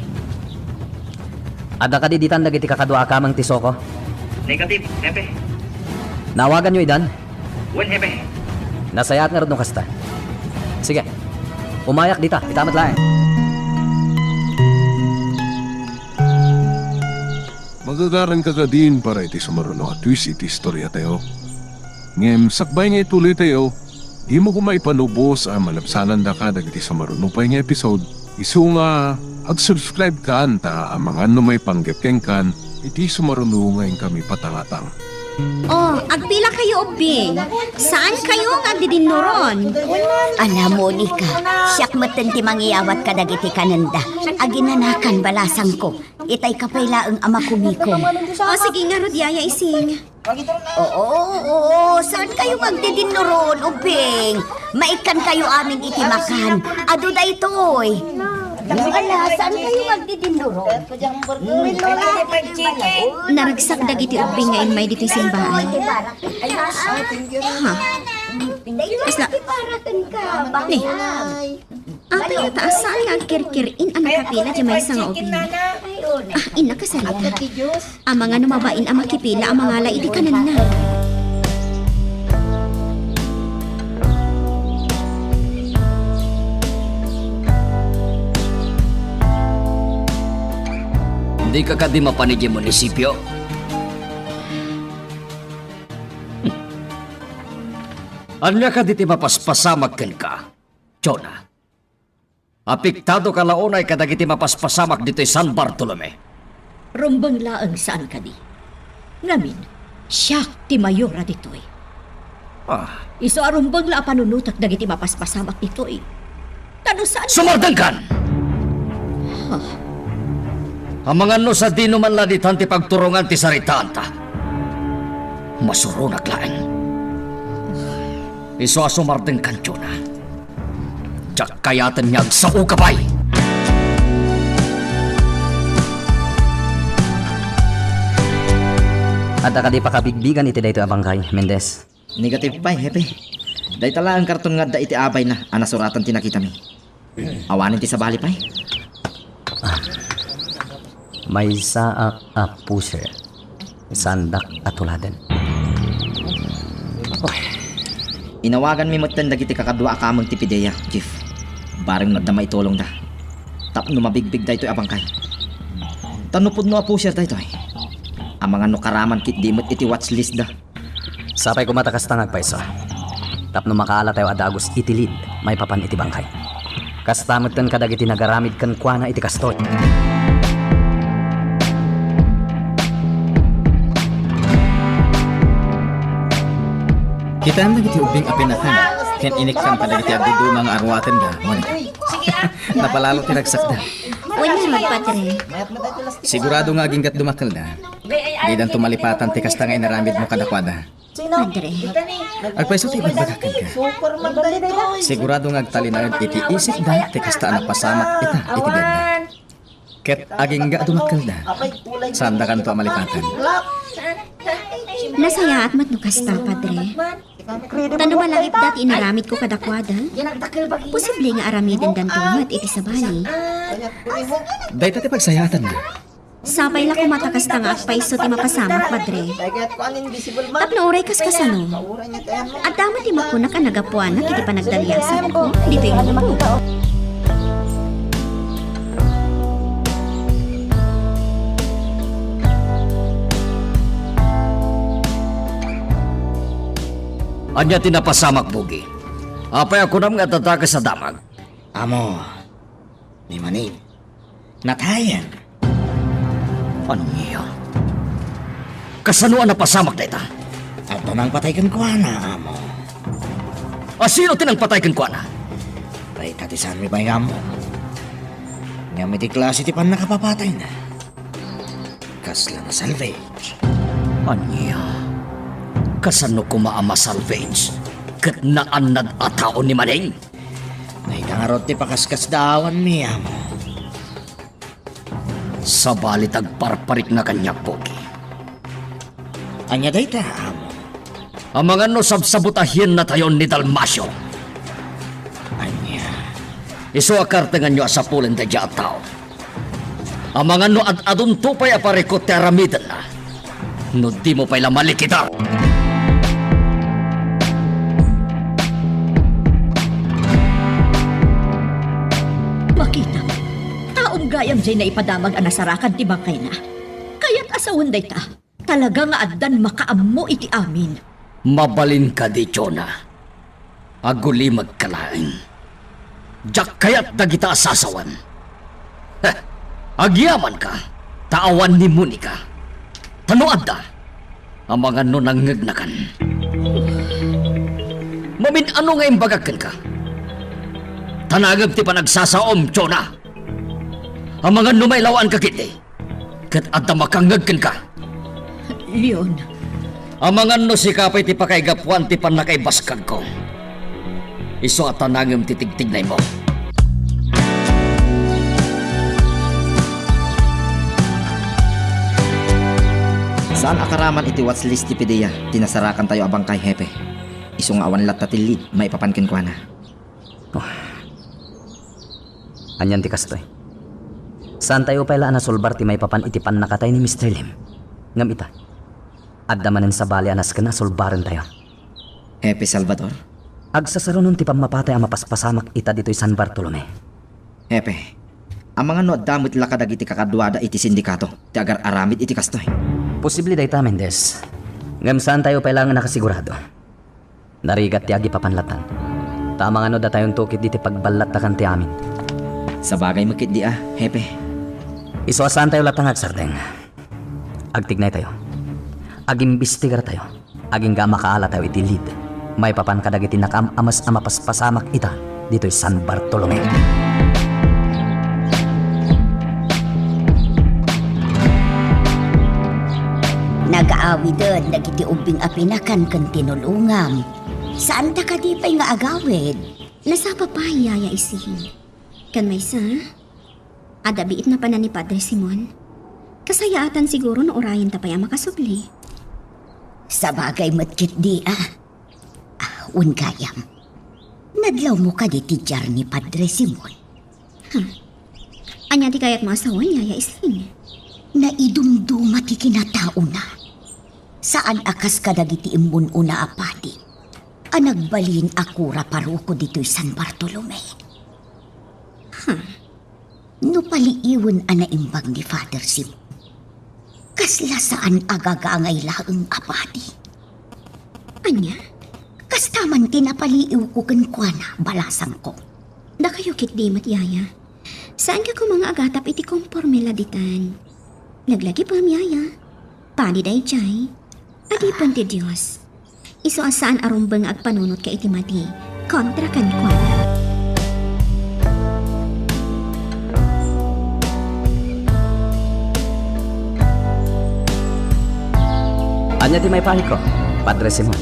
Adda kadi ditan dagiti kakadua a kameng ti Soko? Negative, Hepe. Naawaganyo idan? Wen, Hepe. Nasayaat ngarud no kasta. Sige. Umayak dita, ita met laeng. Magagaranka kadin para iti sumaruno a twist iti istoriatayo. Ngem sakbay nga ituloytayo, Dimo koma ipanubos a malabsanandaka dagiti sumaruno pay nga episode, isu nga ag-subscribe kan ta amangan no maipanggep kenkan iti sumaruno nga inkami patangatang. Oh, agpila kayo, Ubbing? Saan kayo nga agdidinnuron? Ala, Monica, siak metten ti mangiyawat kadagiti kanenda. Aginanakan balasangko. Itay ka pay laeng a makumikom. Oh, sige ngarud, Yaya Ising. Oo, oo, oo. Saan kayo nga agdidinnuron, Ubbing? Maikkan kayo amin iti makan. Adu daytoy. Ala, saan kayo nga agdidinnuron? Naragsak dagiti ubbing nga immay ditoy simbahan. Ha? Kasla? Ni? Apay nga taas saan nga agkirkir-in a nakapila ti maysa nga ubbing? Ah, inna kasarita. Amangan no mabain a makipila a mangala iti kanenna. Dika kadi mapan idiay munisipio? Ania kadi ti mapaspasamak kenka, Jonah? Apektado ka la unay kadagiti mapaspasamak ditoy San Bartolome? Rumbeng laeng, saan kadi? Ngamin, siak ti mayor a ditoy. Ah. Isu a rumbeng la a panunotek dagiti mapaspasamak ditoy. Ta no saan— Sumardengkan! Ha? Amangan no sadino man la ditan ti pagturongan ti saritaanta. Masuronak laeng. Isu a sumardengkan, Jonah. Diak kayaten nga agsaoka pay. Adda kadi pakabigbigan iti daytoy a bangkay, Mendez? Negative pay, Hepe. Dayta laeng karton nga adda iti abayna a nasuratan ti nakitami. Awanen ti sabali pay? Ah. Maysaak a pusher. Saandak a tuladen. Inawaganmi metten dagiti kakadua a kameng ti PDEA, Chief. Bareng no adda maitulongda. Tapno mabigbig daytoy a bangkay. Ta no pudno a pusher daytoy, amangan no karaman ketdi met iti watch list da. Sapay koma ta kasta nga agpayso. Tapno makaala tayo a dagus iti lead maipapan iti bangkay. Kasta metten kadagiti nagaramid kenkuana iti kastoy. Kitaem dagiti ubbing a pinakan ken inikkan kadagiti agduduma nga aruatenda, Moni. Napalalo ti ragsakda. Wen ngarud, Padre. Sigurado nga agingga't dumakkelda. Didanto malipatan ti kasta nga inaramidmo kadakuada. Padre. Agpayso ti ibagbagak kenka. Sigurado nga agtalinaed iti isipda ti kasta a napasamak ita iti biagda. Ket agingga a dumakkelda, saandakanto a malipatan. Nasayaat met no kasta, Padre. Ta no malakipda ti inaramidko kadakuada, posible nga aramidendanto met iti sabali. Dayta ti pagsayaatanna. Sapay la koma ta kasta nga agpayso ti mapasamak, Padre. Tapno uray kaskasano, adda met ti makunak a nagapuanak iti panagdaliasangko ditoy lubong. Ania ti napasamak, Bugi? Apay a kunam nga adda dakes a damag? Amo, ni Maning, natayen. Ania? Kasano a napasamak dayta? Adda nangpatay kenkuana, amo. A sino ti nangpatay kenkuana? Dayta ti saanmi pay nga ammo. Ngem iti klase ti pannakapapatayna, kasla nasalvage. Ania? Kasano koma a masalvage ket naannad a tao ni Maning? Dayta ngarud ti pakaskasdaawanmi, amo. Sabali ta agparparikna kaniak, Bugi. Ania dayta, amo? Amangan no sabsabutahiennatayon ni Dalmacio. Ania? Isu a kartenganyo a sapulen daydiay a tao. Amangan no ad-adunto pay a parikut ti aramidenna, no dimo pay la malikidar. Makita, taom gayam diay naipadamag a nasarakan ti bangkayna. Kayat a sawen dayta. Talaga nga addan makaammo iti amin. Mabalin kadi, Jonah? Agulimekka laeng. Diak kayat dagita a sasawem. Heh, agyamanka, ta awan ni Monica. Ta no adda, amangan no nangngegnakan. Mamin-ano nga imbagak kenka? Ta nangem ti panagsasaom, Jonah. Amangan no mailawaanka ketdi. Ket adda makangngeg kenka. Leon. Amangan no sika pay ti pakaigapuan ti pannakaibaskagko. Isu a ta nangem ti tigtignaymo. Saan a karaman iti watch list ti PDEA ti nasarakantayo a bangkay, Hepe. Isu nga awan latta ti lead maipapan kenkuana. Oh. Anian ti kastoy? Saantayo pay la a nasolbar ti maipapan iti pannakatay ni Mister Lim. Ngem ita, adda manen sabali a nasken a solbarentayo. Hepe Salvador? Agsasarunon ti pammapatay a mapaspasamak ita ditoy San Bartolome. Hepe, amangan no adda met la kadagiti kakaduada iti sindikato ti agar-aramid iti kastoy? Posible dayta, Mendez. Ngem saantayo pay laeng a nakasigurado. Narigat ti agipapan lattan. Ta amangan no datayonto ketdi ti pagballattakan ti amin. Sabagay met ketdi a, Hepe. Isu a saantayo latta nga agsardeng. Agtignaytayo. Agimbestigartayo. Agingga a makaalatayo iti lead maipapan kadagiti nakaam-ames a mapaspasamak ita ditoy San Bartolome. Nagaawiden dagiti ubbing a pinakan ken tinulongam. Saanta kadi pay nga agawid? Nasapa pay, Yaya Ising. Ken maysa, adda biit napanan ni Padre Simon. Kasayaatan siguro no urayenta pay a makasubli. Sabagay met ketdi a. Ah, wen gayam. Nadlawmo kadi ti diar ni Padre Simon? Ha? Ania ti kayatmo a sawen, Yaya Ising? Naidumduma ti kinataona. Saan a kas kadagiti immun-una a padi a nagbalin a kura paroko ditoy San Bartolome. Ha? No paliiwen a naimbag ni Father Simon, kasla saan a gagangay laeng a padi. Ania? Kasta man ti napaliiwko kenkuana, balasangko. Dakayo ketdi met, Yaya. Saanka koma nga agatap iti komporme la ditan. Laglagipem, Yaya. Padi daydiay. Adipen ti Dios. Isu a saan a rumbeng nga agpanunotka iti madi kontra kenkuana. Ania ti maipaayko, Padre Simon?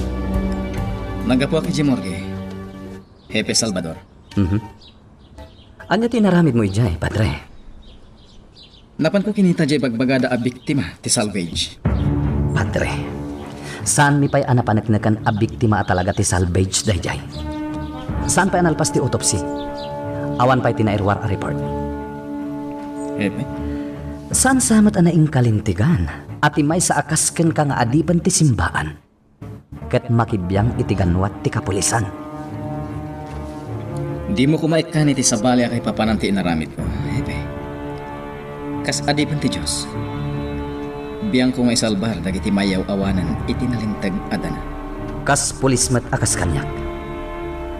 Naggapuak idiay morgue, Hepe Salvador. Mhm. Ania ti inaramidmo idiay, Padre? Napanko kinita diay bagbagada a biktima ti salvage. Padre, saanmi pay a napaneknekan a biktima a talaga ti salvage daydiay. Saan pay a nalpas ti autopsy. Awan pay ti nairuar a report. Hepe? Saan sa met a naingkalintegan a ti maysa a kas kenka nga adipen ti simbaan ket makibiang iti ganwat ti kapulisan. Dimo koma ikkan iti sabali a kaipapanan ti inaramidko, Hepe. Kas adipen ti Dios, biangko nga isalbar dagiti mayaw-awanan iti nalinteg a dana. Kas pulis met a kas kaniak,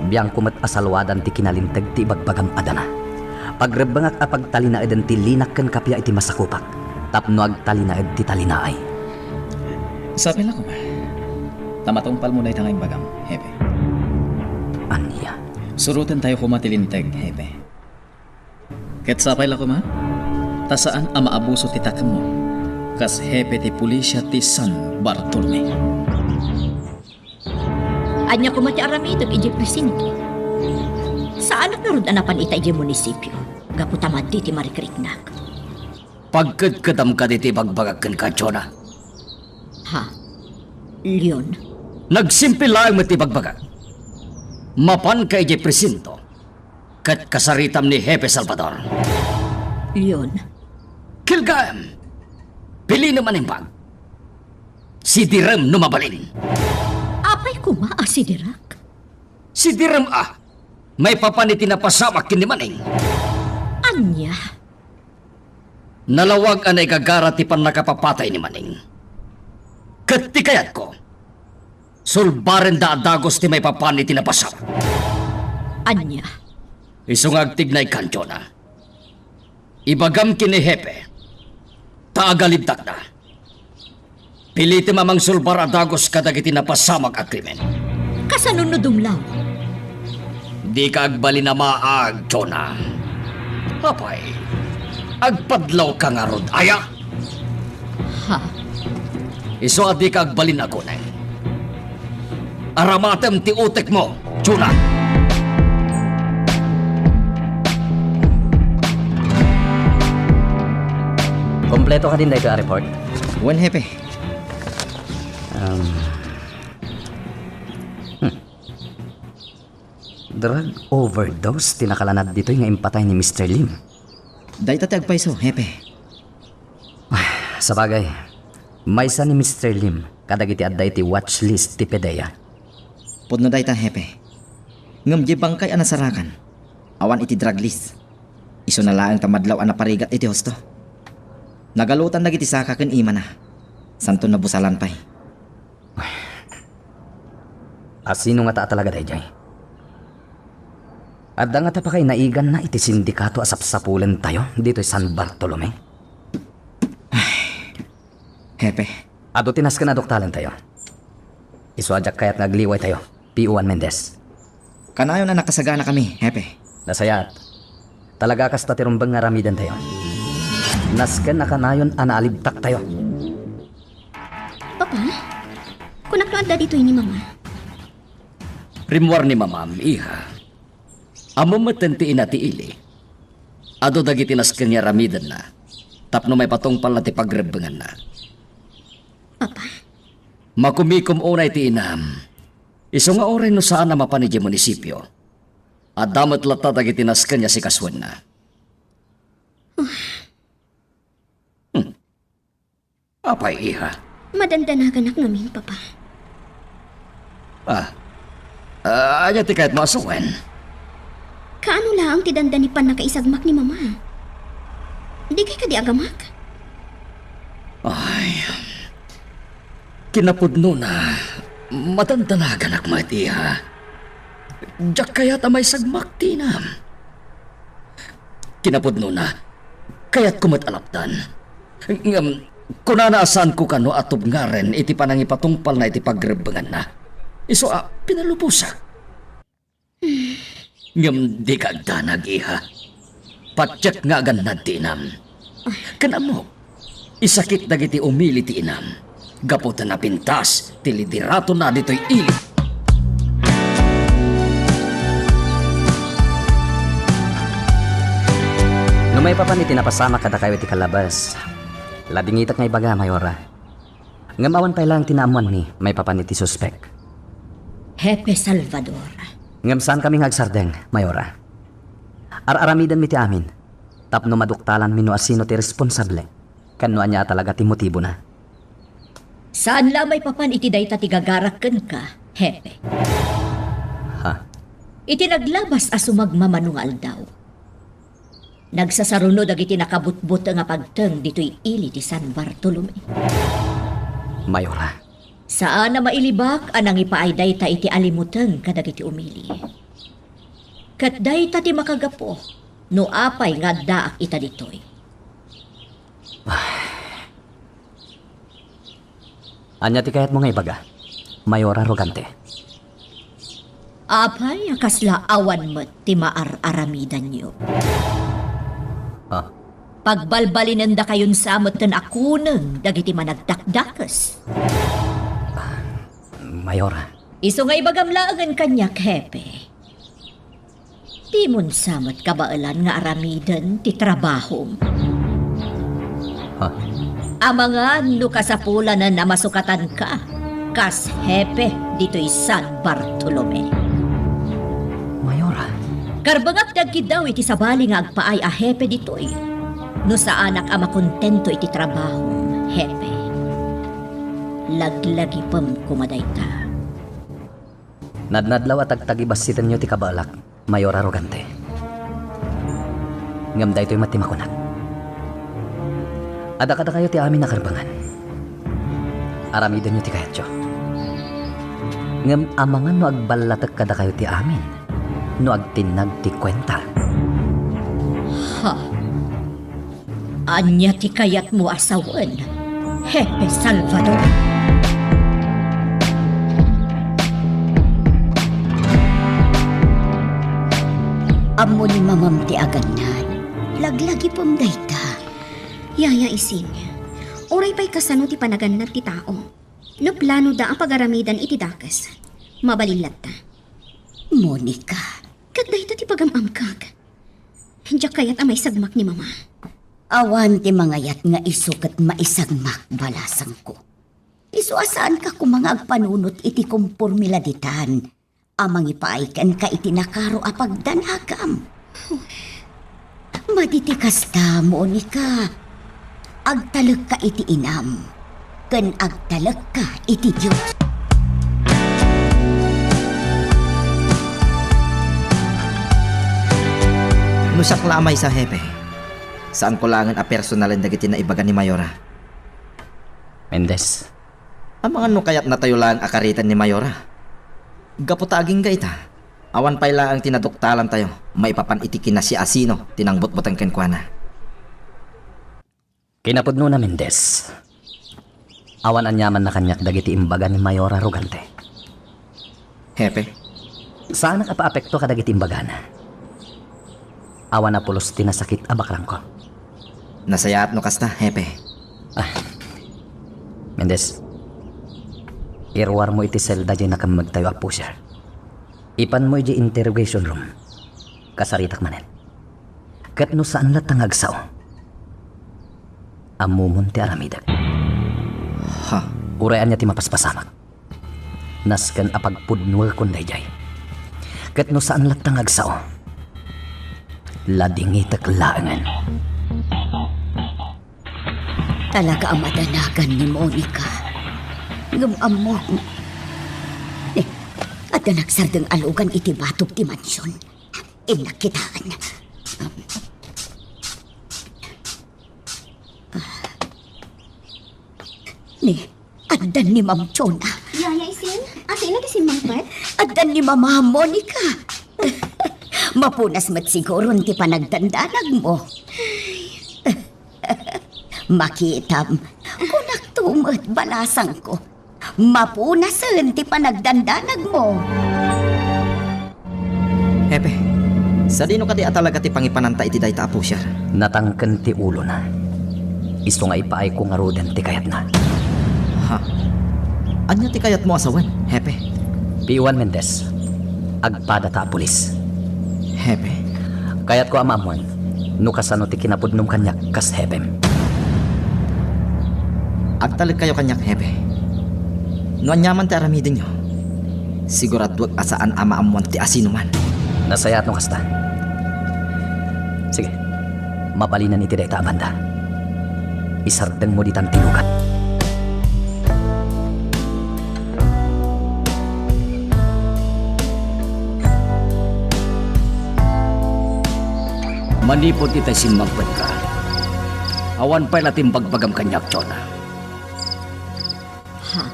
biangko met a salwadan ti kinalinteg ti ibagbagam a dana. Pagrebbengak a pagtalinaeden ti linak ken kappia iti masakupak tapno agtalinaed ti talinaay. Sapay la koma. Ta matungpalmo dayta nga imbagam, Hepe. Ania? Surotentayo koma ti linteg, Hepe. Ket sapay la koma, ta saan a maabuso ti takemmo kas hepe ti pulisya ti San Bartolome. Ania koma ti aramidek idiay presinto? Saanak ngarud a napan ita idiay munisipio gapu ta madi ti marikriknak. Pagkedkedam kadi ti ibagbagak kenka, Jonah? Ha? Leon? Nagsimple laeng met ti ibagbagak. Mapanka idiay presinto ket kasaritam ni Hepe Salvador. Leon? Kilgaem! Bilinem a naimbag. Sidirem no mabalin. Apay koma a sidirak? Sidirem a maipapan iti napasamak ken ni Maneng. Ania? Nalawag a naigagara ti pannakapapatay ni Maneng. Ket ti kayatko, Sulbarenda a dagus ti maipapan iti napasamak. Ania? Isu nga agtignaykan, Jonah. Ibagam ken ni Hepe, ta agalibtakda. Pilitem a mangsulbar a dagus kadagiti napasamak a krimen. Kasano no dumlaw? Dika agbalin a maag, Jonah. Apay, agpadlawka ngarud, aya? Ha? Isu a dika agbalin a kuneng. Aramatem ti utekmo, Jonah. Kompleto kadin daytoy a report? Wen, Hepe. Um, hmm. Drug overdose ti nakalanad ditoy nga impatay ni Mister Lim. Dayta ti agpayso, Hepe. Sabagay, maysa ni Mister Lim kadagiti adda iti watch list ti PDEA. Pudno dayta, Hepe. Ngem diay bangkay a nasarakan, awan iti drug list. Isuna laeng ta madlaw a naparigat iti husto. Nagalutan dagiti saka ken imana. Santo nabusalan pay. Asino ngata a talaga daydiay? Adda ngata pakainaiganna iti sindikato a sapsapulentayo ditoy San Bartolome? Hepe. Adu ti nasken a duktalentayo. Isu a diak kayat nga agliwaytayo, P O Juan Mendez. Kanayon a nakasaganakami, Hepe. Nasayaat. Talaga kasta ti rumbeng nga aramidentayo. Nasken a kanayon a naalibtaktayo. Papa, kunak no adda ditoy ni Mama? Rimmuar ni Mamam, iha. Ammom metten ti ina ti ili. Adu dagiti nasken nga aramidenna tapno maipatungpalna ti pagrebbenganna. Papa? Makumikom unay ti inam. Isu nga uray no saan a mapan idiay munisipio, adda met latta dagiti nasken nga sikasoenna. Hmm. Apay, iha? Madandanaganak ngamin, Papa. Ah. Ah, ania ti kayatmo a sawen? Kaano laeng ti dandani pannakaisagmak ni Mama? Dikay kadi agamak? Ay, kinapudnona, madandanaganak met, iha. Diak kayat a maisagmak ti inam. Kinapudnona, kayatko met a lapdan. Ngem, kunana a saanko kano a tubngaren iti panangipatungpalna iti pagrebbenganna. Isu a pinalubosak. Ngem dika agdanag, iha. Patiek nga agannad ti inam. Ken ammok, isakit dagiti umili ti inam gapu ta napintas ti lideratona ditoy ili. No maipapan iti napasamak kadakayo iti kalabas, ladingitek nga ibaga, Mayora. Ngem awan pay laeng ti naammoanmi maipapan iti suspek. Hepe Salvador. Ngem saankami nga agsardeng, Mayora. Ar-aramidenmi ti amin tapno maduktalanmi no asino ti responsable ken no ania a talaga ti motibona. Saan la maipapan iti dayta ti gagarak kenka, Hepe. Ha? Iti naglabas a sumagmamano nga aldaw, nagsasaruno dagiti nakabutbuteng a pagteng ditoy ili ti San Bartolome. Mayora. Saan a mailibak a nangipaay dayta iti alimuteng kadagiti umili. Ket dayta ti makagapu no apay nga addaak ita ditoy. Ania ti kayatmo nga ibaga, Mayor Arrogante? Apay a kasla awan met ti maar-aramidanyo? Ah. Pagbalbalinendakayon sa met ken a kuneng dagiti managdakdakes. Mayor. Isu nga ibagam laengen kaniak, Hepe. Dimon sa met kabaelan nga aramiden ti trabahom. Ha? Amangan no kasapulanen a masukatanka kas hepe ditoy San Bartolome. Mayora. Karbengak ti agkiddaw iti sabali nga agpaay a hepe ditoy. No saanak a makontento iti trabahom, hepe, laglagipem koma dayta. Nadnadlaw a tagtagibassitenyo ti kabaelak, Mayor Arrogante. Ngem daytoy met ti makunak. Adda kadakayo ti amin a karbengan. Aramidenyo ti kayatyo. Ngem amangan no agballatek kadakayo ti amin, no agtinnag ti kuenta. Ha? Ania ti kayatmo a sawen, Hepe Salvador? Ammo ni mamam ti agannad. Laglagipem dayta. Yaya Ising, uray pay kasano ti panagannad ti tao, no planoda a pagaramidan iti dakes, mabalin latta. Monica. Ket dayta ti pagam-amkak. Diak kayat a maisagmak ni Mama. Awan ti mangayat nga isu ket maisagmak, balasangko. Isu a saanka koma nga agpanunot iti komporme la ditan a mangipaay kenka iti nakaro a pagdanagam. Madi ti kasta, Monica. Agtalekka iti inam, ken agtalekka iti Dios. No siak la a maysa, Hepe, saanko laengen a personalen dagiti naibaga ni Mayora. Mendez. Amangan no kayatnatayo laeng a kariten ni Mayora. Gapu ta agingga ita, awan pay laeng ti naduktalantayo maipapan iti kinasiasino ti nangbutbuteng kenkuana. Kinapudnona, Mendez, awan aniamanna kaniak dagiti imbaga ni Mayora Rogante. Hepe? Saanak a paapekto kadagiti imbagana. Awan a pulos ti nasakit a bakrangko. Nasayaat no kasta, Hepe. Ah. Mendez, iruarmo iti selda diay nakemmegtayo a pusher. Ipanmo idiay interrogation room. Kasaritak manen. Ket no saan latta nga agsao, ammomon ti aramidek. Ha? Uray ania ti mapaspasamak, nasken a pagpudnuekon daydiay. Ket no saan latta nga agsao, ladingitek laengen. Talaga a madanagan ni Monica. Ngem ammok, eh, adda nagsardeng a lugan iti batog ti mansion. Innak kitaen. Ni, addan ni Ma'am Chona. Yaya Isin, asino ti simmangpet? Addan ni Mama Monica. Mapunas met siguron ti panagdandanagmo. Makitam, kunakto met, balasangko. Mapunasen ti panagdandanagmo. Hepe, sadino kadi a talaga ti pangipananta iti dayta a pusher? Natangken ti ulona. Isu nga ipaayko ngaruden ti kayatna. Ha? Ania ti kayatmo a sawen, Hepe? Piuan Mendez, agpadata a pulis. Hepe? Kayatko a maammuan no kasano ti kinapudnom kaniak kas hepem. Agtalekkayo kaniak, Hepe. No aniaman ti aramidenyo, siguraduek a saan a maammuan ti asinoman. Nasayaat no kasta. Sige, mabalinan iti dayta a banda. Isardengmo ditan ti lugan. Manipud itay simmangpetka, awan pay la ti imbagbagam kaniak, Chona. Ha?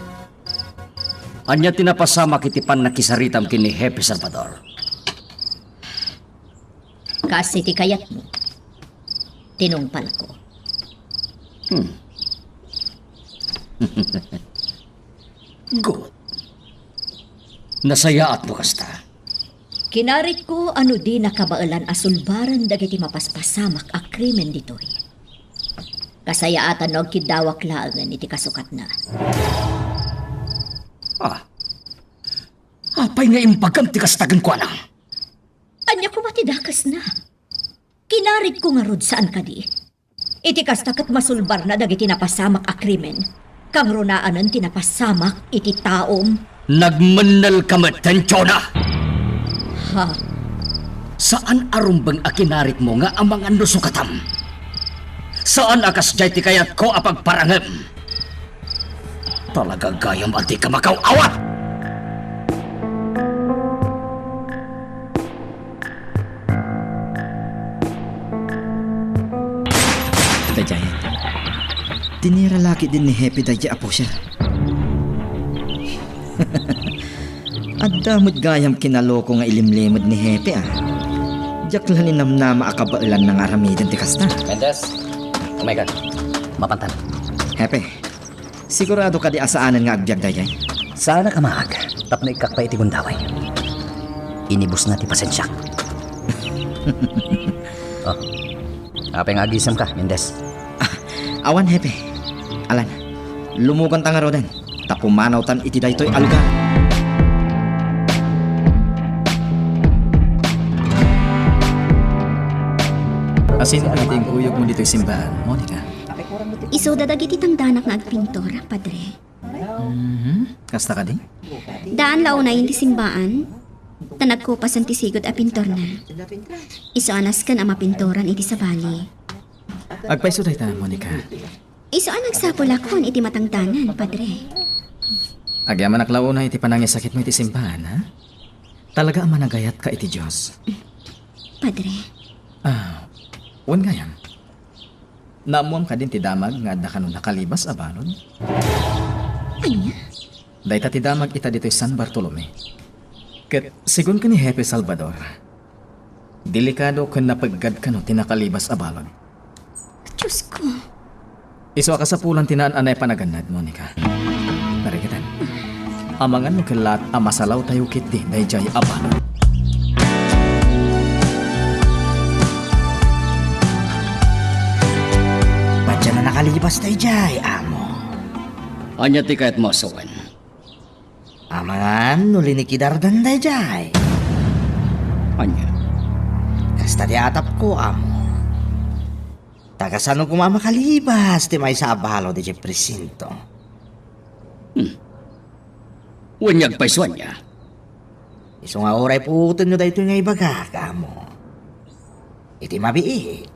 Ania ti napasamak iti pannakisaritam ken ni Hepe Salvador? Kas iti kayatmo, tinungpalko. Hmm. Good. Nasayaat no kasta. Kinaritko a no di nakabaelan a sulbaren dagiti mapaspasamak a krimen ditoy, kasayaatan no agkiddawak laengen iti kasukatna. Ah. Apay nga imbagam ti kasta kenkuana? Ania koma ti dakesna? Kinaritko ngarud, saan kadi? Iti kasta ket masulbarna dagiti napasamak a krimen. Kangrunaanen ti napasamak iti taom. Nagmennelka met, Chona! Ha? Saan a rumbeng a kinaritmo nga amangan no sukatam. Saan a kasdiay ti kayatko a pagparangem. Talaga gayam a dika makaw-awat! Daydiay. Tinira la ketdin ni Hepe daydiay a pusher. Adda met gayam kinaloko nga ilimlimed ni Hepe, a. Diak la ninamnama a kabaelanna nga aramiden ti kasta. Mendez, umay ka. Mapantan. Hepe, sigurado kadi a saanen nga agbiag daydiay? Saanak a maag, tapno ikkak pay iti gundaway. Inibusna ti pasensiak. Oh. Apay nga agisemka, Mendez? Ah, awan, Hepe. Alan, lumuganta ngaruden, ta pumanawtan iti daytoy a lugar. Asino dagiti inkuyogmo ditoy simbaan, Monica? Isuda dagiti tangdanak nga agpintor, Padre. Mhm. Kasta kadi? Daan la unay iti simbaan, ta nagkupasen ti sigud a pintorna. Isu a nasken a mapintoran iti sabali. Agpayso dayta, Monica. Isu a nagsapulakon iti matangdanan, Padre. Agyamanak la unay iti panangisakitmo iti simbaan, ha? Talaga a managayatka iti Dios. Padre. Ah, wen gayam. Naammuam kadin ti damag nga adda kano nakalibas a balud? Ania? Dayta ti damag ita ditoy San Bartolome. Ket segun ken ni Hepe Salvador, delikado ken napeggad kano ti nakalibas a balud. Diosko! Isu a kasapulan ti naan-anay a panagannad, Monica. Narigatan. Amangan no kellaat a masalawtayo ketdi daydiay a balud. Padian a nakalibas daydiay, amo. Ania ti kayatmo a sawen? Amangan no linikidardan daydiay. Ania? Kasta ti atapko, amo. Ta kasano koma a makalibas ti maysa a balud idiay presinto? Hmm. Wen, agpayso ania? Isu nga uray puotenyo daytoy nga ibagak, amo. Iti mabiit,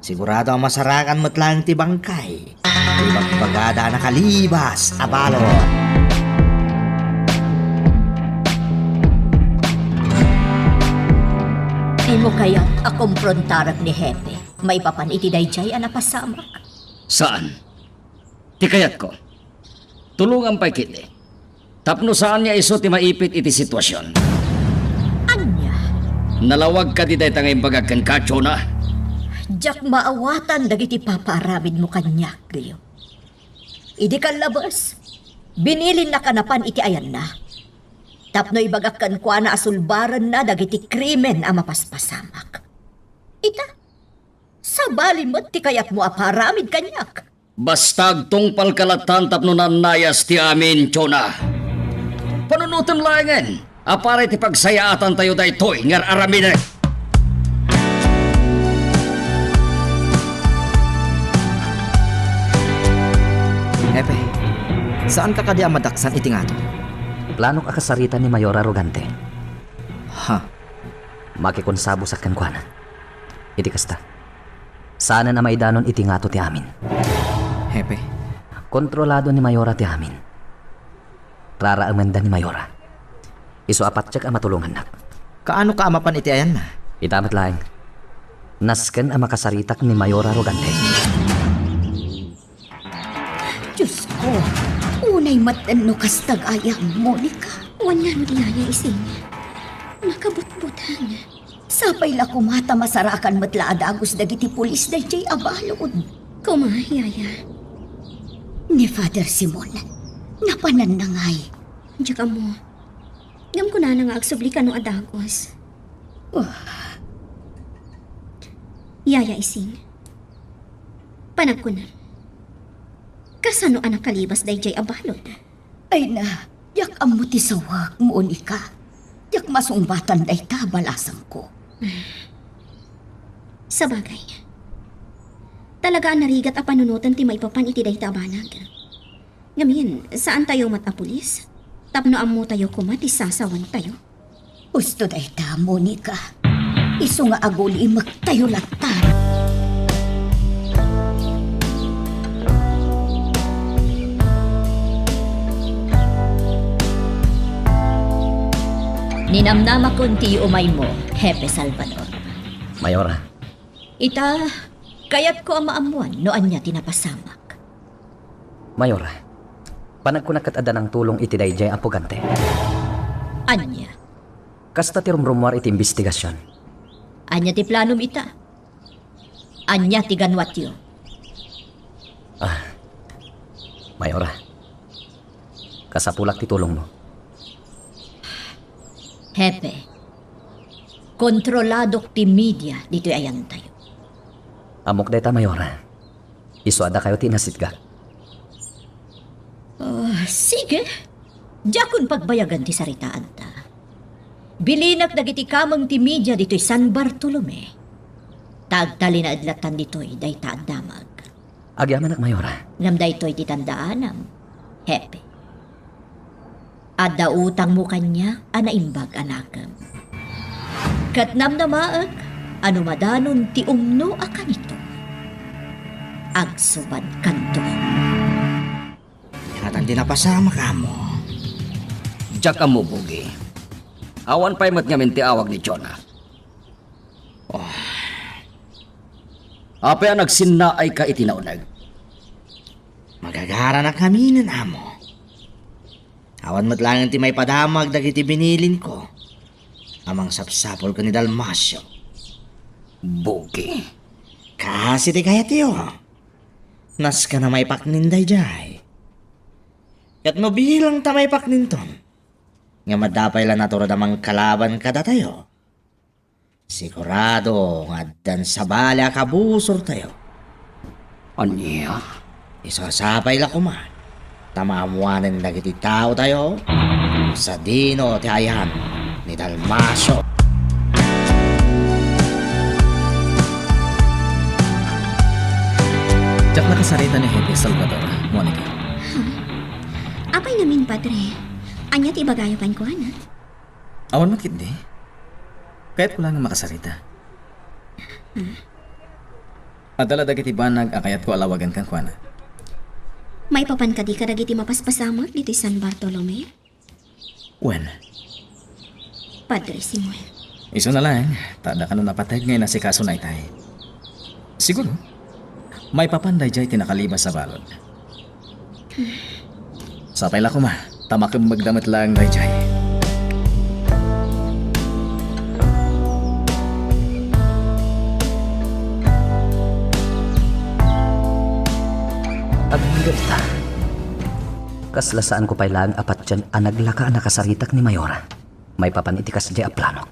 sigurado a masarakan met laeng ti bangkay ti ibagbagada a nakalibas a balud. Dimo kayat a komprontarek ni Hepe maipapan iti daydiay a napasamak? Saan. Ti kayatko, tulongam pay ketdi. Tapno saan nga isu ti maipit iti situasion. Ania? Nalawag kadi dayta nga imbagak kenka, Chona? Diak maawatan dagiti papaaramidmo kaniak, Leo. Idi kallabes, binilinnaka napan iti ayanna. Tapno ibagak kenkuana a sulbarenna dagiti krimen a mapaspasamak. Ita, sabali met ti kayatmo a paaramid kaniak. Basta agtungpalka lattan tapno nannayas ti amin, Chona. Panunotem laengen a para iti pagsayaatantayo daytoy nga ar-aramidek. Hepe, saanka kadi a madaksan iti ngato? Planok a kasarita ni Mayora Rogante. Ha? Makikonsabosak kenkuana. Iti kasta, saanen a maidanon iti ngato ti amin. Hepe. Kontrolado ni Mayora ti amin. Raraemenda ni Mayora. Isu a patiek a matulongannak. Kaanoka a mapan iti ayanna? Ita met laeng. Nasken a makasaritak ni Mayora Rogante. Diosko, unay met no kasta gayam, Monica. Wen ngarud, Yaya Ising. Makabutbuteng. Sapay la koma ta masarakan met la a dagus dagiti pulis daydiay a balud. Koma, Yaya. Ni Father Simon, napananna ngay? Diak ammo. Ngem kunana nga agsubli kano a dagus. Ah. Yaya Ising, panagkunam, kasano a nakalibas daydiay a balud? Ay na, diak ammo ti sawek, Monica. Diak masungbatan dayta a balasangko. Sabagay, talaga a narigat a panunoten ti maipapan iti dayta a banag. Ngamin, saantayo met a pulis? Tapno ammotayo koma ti sasawantayo. Usto dayta, Monica. Isu nga agulimektayo latta. Ninamnamakon ti umaymo, Hepe Salvador. Mayora. Ita, kayatko a maammuan no ania ti napasamak. Mayora, panagkunak ket adda nangtulong iti daydiay a pugante. Ania? Kasta ti rumrumuar iti imbestigasion. Ania ti planom ita? Ania ti ganuatyo? Ah, Mayora, kasapulak ti tulongmo. Hepe, kontroladok ti media ditoy ayantayo. Ammok dayta, Mayora. Isu a dakayo ti inasitgak. Ah, sige. Diakon pagbayagan ti saritaanta. Bilinak dagiti kameng ti media ditoy San Bartolome. Ta agtalinaed lattan ditoy dayta a damag. Agyamanak, Mayora. Ngem daytoy ti tandaanam, Hepe. Adda utangmo kaniak a naimbag a nakem. Ket namnamaek a no madanon ti umno a kanito, agsubankanto. Natan ti napasamak, amo. Diak ammo, Bugi. Awan pay met ngamin ti awag ni Jonah. Oh. Apay a nagsinnaayka iti nauneg? Magagaranak ngaminen, amo. Awan met laeng ti maipadamag dagiti binilinko a mangsapsapul ken ni Dalmacio. Bugi. Kas iti kayatyo, nasken a maipaknin daydiay. Ket no bilang ta maipakninton, ngem adda pay la naturod a mangkalaban kadatayo, sigurado nga addan sabali a kabusortayo. Ania? Isu a sapay la koma ta maammoanen dagiti taotayo sadino ti ayan ni Dalmacio. Diak nakasarita ni Hepe Salvador, Monica. Apay ngamin, Padre? Ania ti ibagayo kenkuana? Awan met ketdi. Kayatko laeng a makasarita. Hmm? Adda la dagiti banag a kayatko a lawagan kenkuana. Maipapan kadi kadagiti mapaspasamak ditoy San Bartolome? Wen. Padre Simon. Isuna laeng, ta adda kano napateg nga inasikasona itay. Siguro, maipapan daydiay ti nakalibas a balud. Sapay la koma, ta makemmegda met laeng daydiay. Agingga ita. Kasla saanko pay laeng a patien a naglaka a nakasaritak ni Mayora. Maipapan iti kasdiay a planok.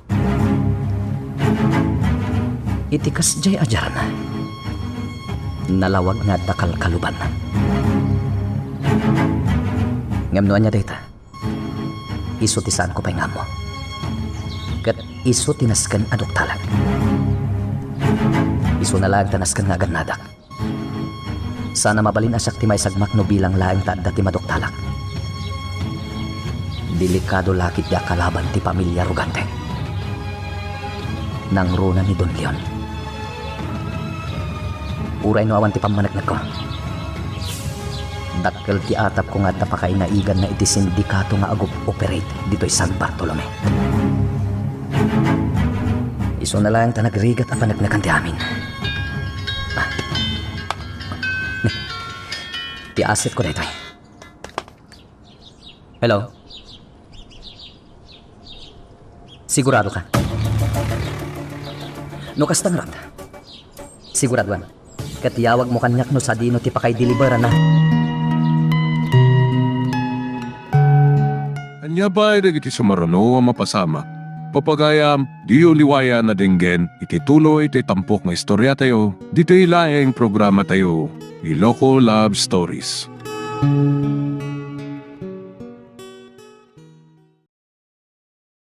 Iti kasdiay a jarna, nalawag nga adda kalkalubanna. Ngem no ania dayta, isu ti saanko pay nga ammo. Ket isu ti nasken a duktalak. Isuna laeng ta nasken nga agannadak. Saan a mabalin a siak ti maisagmak no bilang laeng ta adda ti maduktalak. Delikado la ketdi a kalaban ti pamilia Rogante. Nangruna ni Don Leon. Uray no awan ti pammaneknekko, dakkel ti atapko nga adda pakainaiganna iti sindikato nga agup-operate ditoy San Bartolome. Isuna laeng ta nagrigat a paneknekan ti amin. Ah. Ti assetko daytoy. Hello? Sigurado ka? No kasta ngarud, siguraduan. Ket yawagmo kaniak no sadino ti pakaideliberanna. Ania pay dagiti sumaruno a mapasamak? Pagayam, diyo liwayan a denggen iti tuloy ti tampok nga istoriatayo ditoy laeng programatayo, Iloko Love Stories.